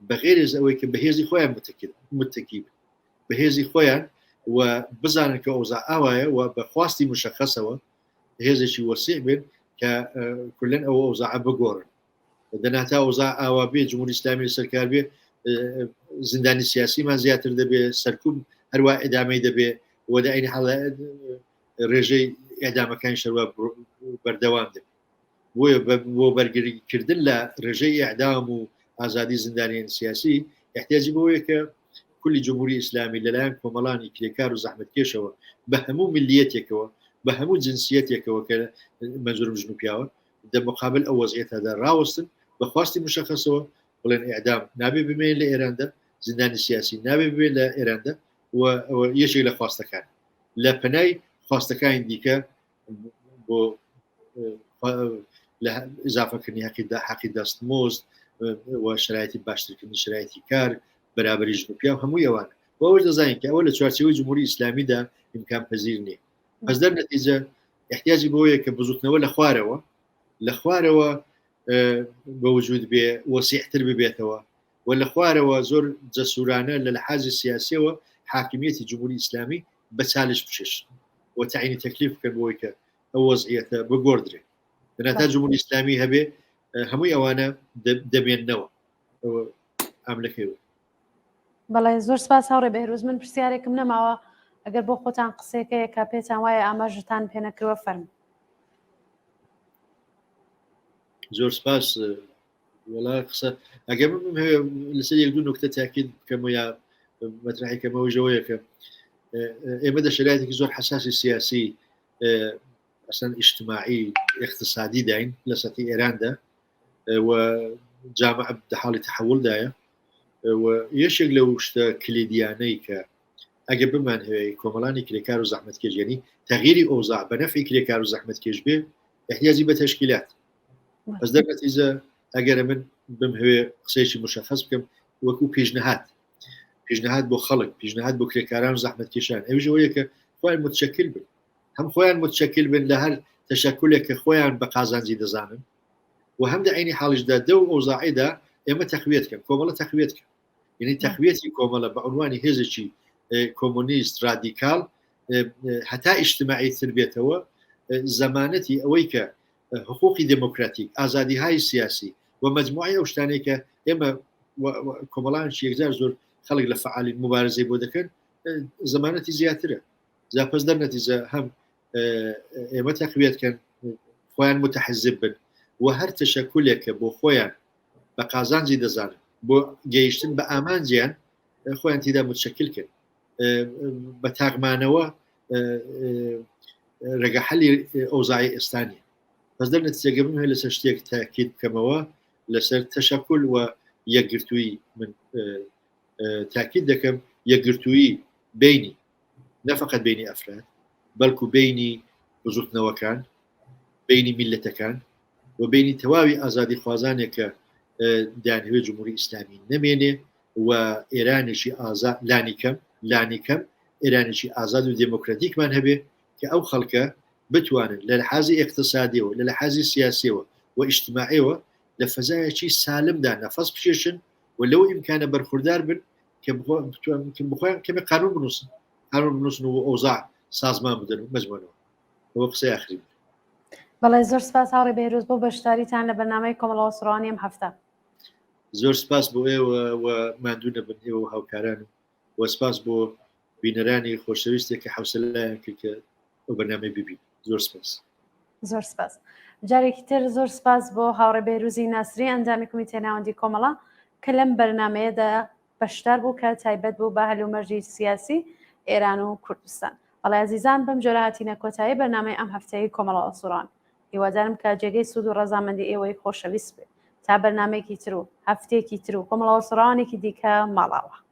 بەغێرێز ئەوەی کە بەهێزی خۆیان متەکی بن بەهێزی خۆیان و بزانن کە ئەوزا ئاوایە و بە خواستی مشخصەوە هێزێکی وەسیع بن کە کولەن ئەوە ئەوزاعە بگۆڕن دەناتا ئەوزا ئاوا بێ جمهوری ئیسلامی سەرکار بێ زیندانی سیاسیمان زیاتر دەبێ سەرکوب هەروە ئەدامەی دەبێ و دەعینی حاڵ ڕێژەی ئەدامەکانی شەروە بەردەوام دەبێت بۆیە بۆ بەرگریکردن لە ڕێژەی ئیعدام و ئازادی زیندانیان سیاسی احتیاجی بەوەیە کە کولی جمهوری ئیسلامی لەلایەن کۆمەڵانی کرێکار و زەحمەتکێشەوە بە هەموو ملیەتێکەوە بە هەموو جنسیەتێکەوە کە مەنزورم ژن و پیاوە دە مقابل ئەو وەزعیەتەدا ڕاوەستن. بە خواستی مشەخەسەوە بڵێن ئیعدام نابێ بمێنێ لە ئێراندا، زیندانی سیاسی نابێ بمێنێ لە ئێراندا و ئەوە یەکێک لە خواستەکان لە پەنای خواستەکانی دیکە بۆ لە ئیزافەکردنی حەقی حەقی دەستمۆزد و شرایەتی باشترکردنی شرایەتی کار بەرابەری ژن و پیاو هەمووی ئەوانە بۆ ئەوەش دەزانین کە ئەوە لە چوارچێوەی جمهوری ئیسلامیدا ئیمکان پذیر نییە پس دەر نەتیجە احتیاجی بۆیە کە بزوتنەوە لە خوارەوە لە خوارەوە بە وجود بێ وەسیحتر ببێتەوە و لە خوارەوە زۆر جەسورانە لە لەحازی سیاسیەوە حاکمیەتی جمهوری ئیسلامی بە چالش بچێش و تعینی تەکلیف بکەن بۆی کە ئەو وەزعیەتە بگۆڕدرێ دەنا تا جمهوری ئیسلامی هەبێ هەمووی ئەوانە دەمێننەوە ئاملەکەی بەڵێ زۆر سپاس هاوڕێ بەهروز من پرسیارێکم نەماوە ئەگەر بۆ خۆتان قسێکەیە کە پێتان وایە ئاماژەتان پێنەکردوە فەرم زۆر سپاس وەڵا قسە ئەگەر من هەیە لەسەر یەک دوو نکتە تاکید بکەم و یا مەترحی کەمەوە ژەوەیە کە ئێمە دە شرایطێکی زۆر حساسی سیاسی ئەسەن ئیجتماعی اقتصادی داین لە سەتی ئێراندا و جامع دە حاڵی تحولدایە و یەکێک لەو شتە کلیدیانەی کە ئەگە بمان هەیە کۆمەڵانی کرێکار و زەحمەتکێش یعنی تەغیری ئەوزاع بە نەفعی کرێکار و زەحمەتکێش بێ احتیاجی بە تەشکیلات بەس دەر نەتیجە ئەگەر من بمهوێ قسەیەکی مشخص بکەم وەکو پیشنهاد پیشنهاد بۆ خەڵک پیشنهاد بۆ کرێکاران و زەحمەتکێشان ئەویش ئەوەیە کە خۆیان متشکل بن هەم خۆیان متشکل بن لە هەر تەشەکولێک کە خۆیان بە قازانجی دەزانن و هەم دە عینی حاڵیشدا دەو ئەوزاعیدا ئێمە تەقویەت کەن کۆمەڵە تەقویەت کەن یعنی تەقویەتی کۆمەڵە بە عنوانی هێزێکی کۆمۆنیست رادیکال هەتا ئیجتماعی تر بێتەوە زەمانەتی ئەوەی کە حقوقی دموکراتیک ئازادی های سیاسی و مجموعی ئەو شتانەی کە ئێمە کۆمەڵانێکی یەکجار زۆر خەڵک لە فعالین مبارزەی بۆ دەکەن زەمانەتی زیاترە جا پس دەر نەتیجە هەم ئێمە تەقویەت کەن خۆیان متحزب بن و هەر تەشەکولێک کە بۆ خۆیان بە قازانجی دەزانن بۆ گەیشتن بە ئامانجیان خۆیان تیدا متشکل کرد بە تاغمانەوە ڕێگە حەلی ئەوزای ئێستانی پس دەر نەتیجەگە بم هەیە لەسەر شتێک تاکید بکەمەوە لەسەر تەشەکول و یەکگرتووی من تاکید دەکەم یەکگرتووی بینی نەفقط بینی ئەفراد بەڵکو بینی بزوتنەوەکان بینی میلەتەکان و بینی تەواوی ئازادی خوازانێک کە دەیانهەوێ جمهوری ئیسلامی نەمێنێ و ئێرانێکی ئازاد لانیکەم لانیکەم ئێرانێکی ئازاد و دێموکراتیکمان هەبێ کە ئەو خەڵکە بتوانن لە لەحازی ئیقتسادیەوە لە لەحازی سیاسیەوە و ئیجتماعیەوە لە فەزایەکی سالمدا نەفەس بکێشن و لەو ئیمکانە بەرخوردار بن کە بخۆیان کەمێ قانون بنووسن قانون بنووسن و ئەوزاع سازمان بدەن و مەجموعەوە ئەوە قسەی ئاخری بوو. بەڵێ زۆر سپاس هاوڕێ بێهروز بۆ بەشداریتان لە بەرنامەی کۆمەڵەوە سڕانی ئەم هەفتە. زۆر سپاس بۆ ئێوە و ماندوو نەبن ئێوە و هاوکارانم و سپاس بۆ بینەرانی خۆشەویستێک کە حەوسەلەیان کرد کە ئەو بەرنامەی ببین زۆر سپاس. زۆر سپاس. جارێکی تر زۆر سپاس بۆ هاوڕێ بێهروزی ناسری ئەندامی کۆمیتەی ناوەندی کۆمەڵە کە لەم بەرنامەیەدا بەشدار بوو کە تایبەت بوو بە هەلومەرجی سیاسی ئێران و کوردستان. بەڵێ ئازیزان بەم جۆرە هاتینە کۆتایی بەرنامەی ئەم هەفتەیەی کۆمەڵە ئەسوڕان. هیوادارم کە جێگەی سوود و ڕەزامەندی ئێوەی خۆشەویست بێت. تا بەرنامەیەکی تر و هەفتەیەکی تر و کۆمەڵە وەسوڕاوانێکی دیکە ماڵاوا.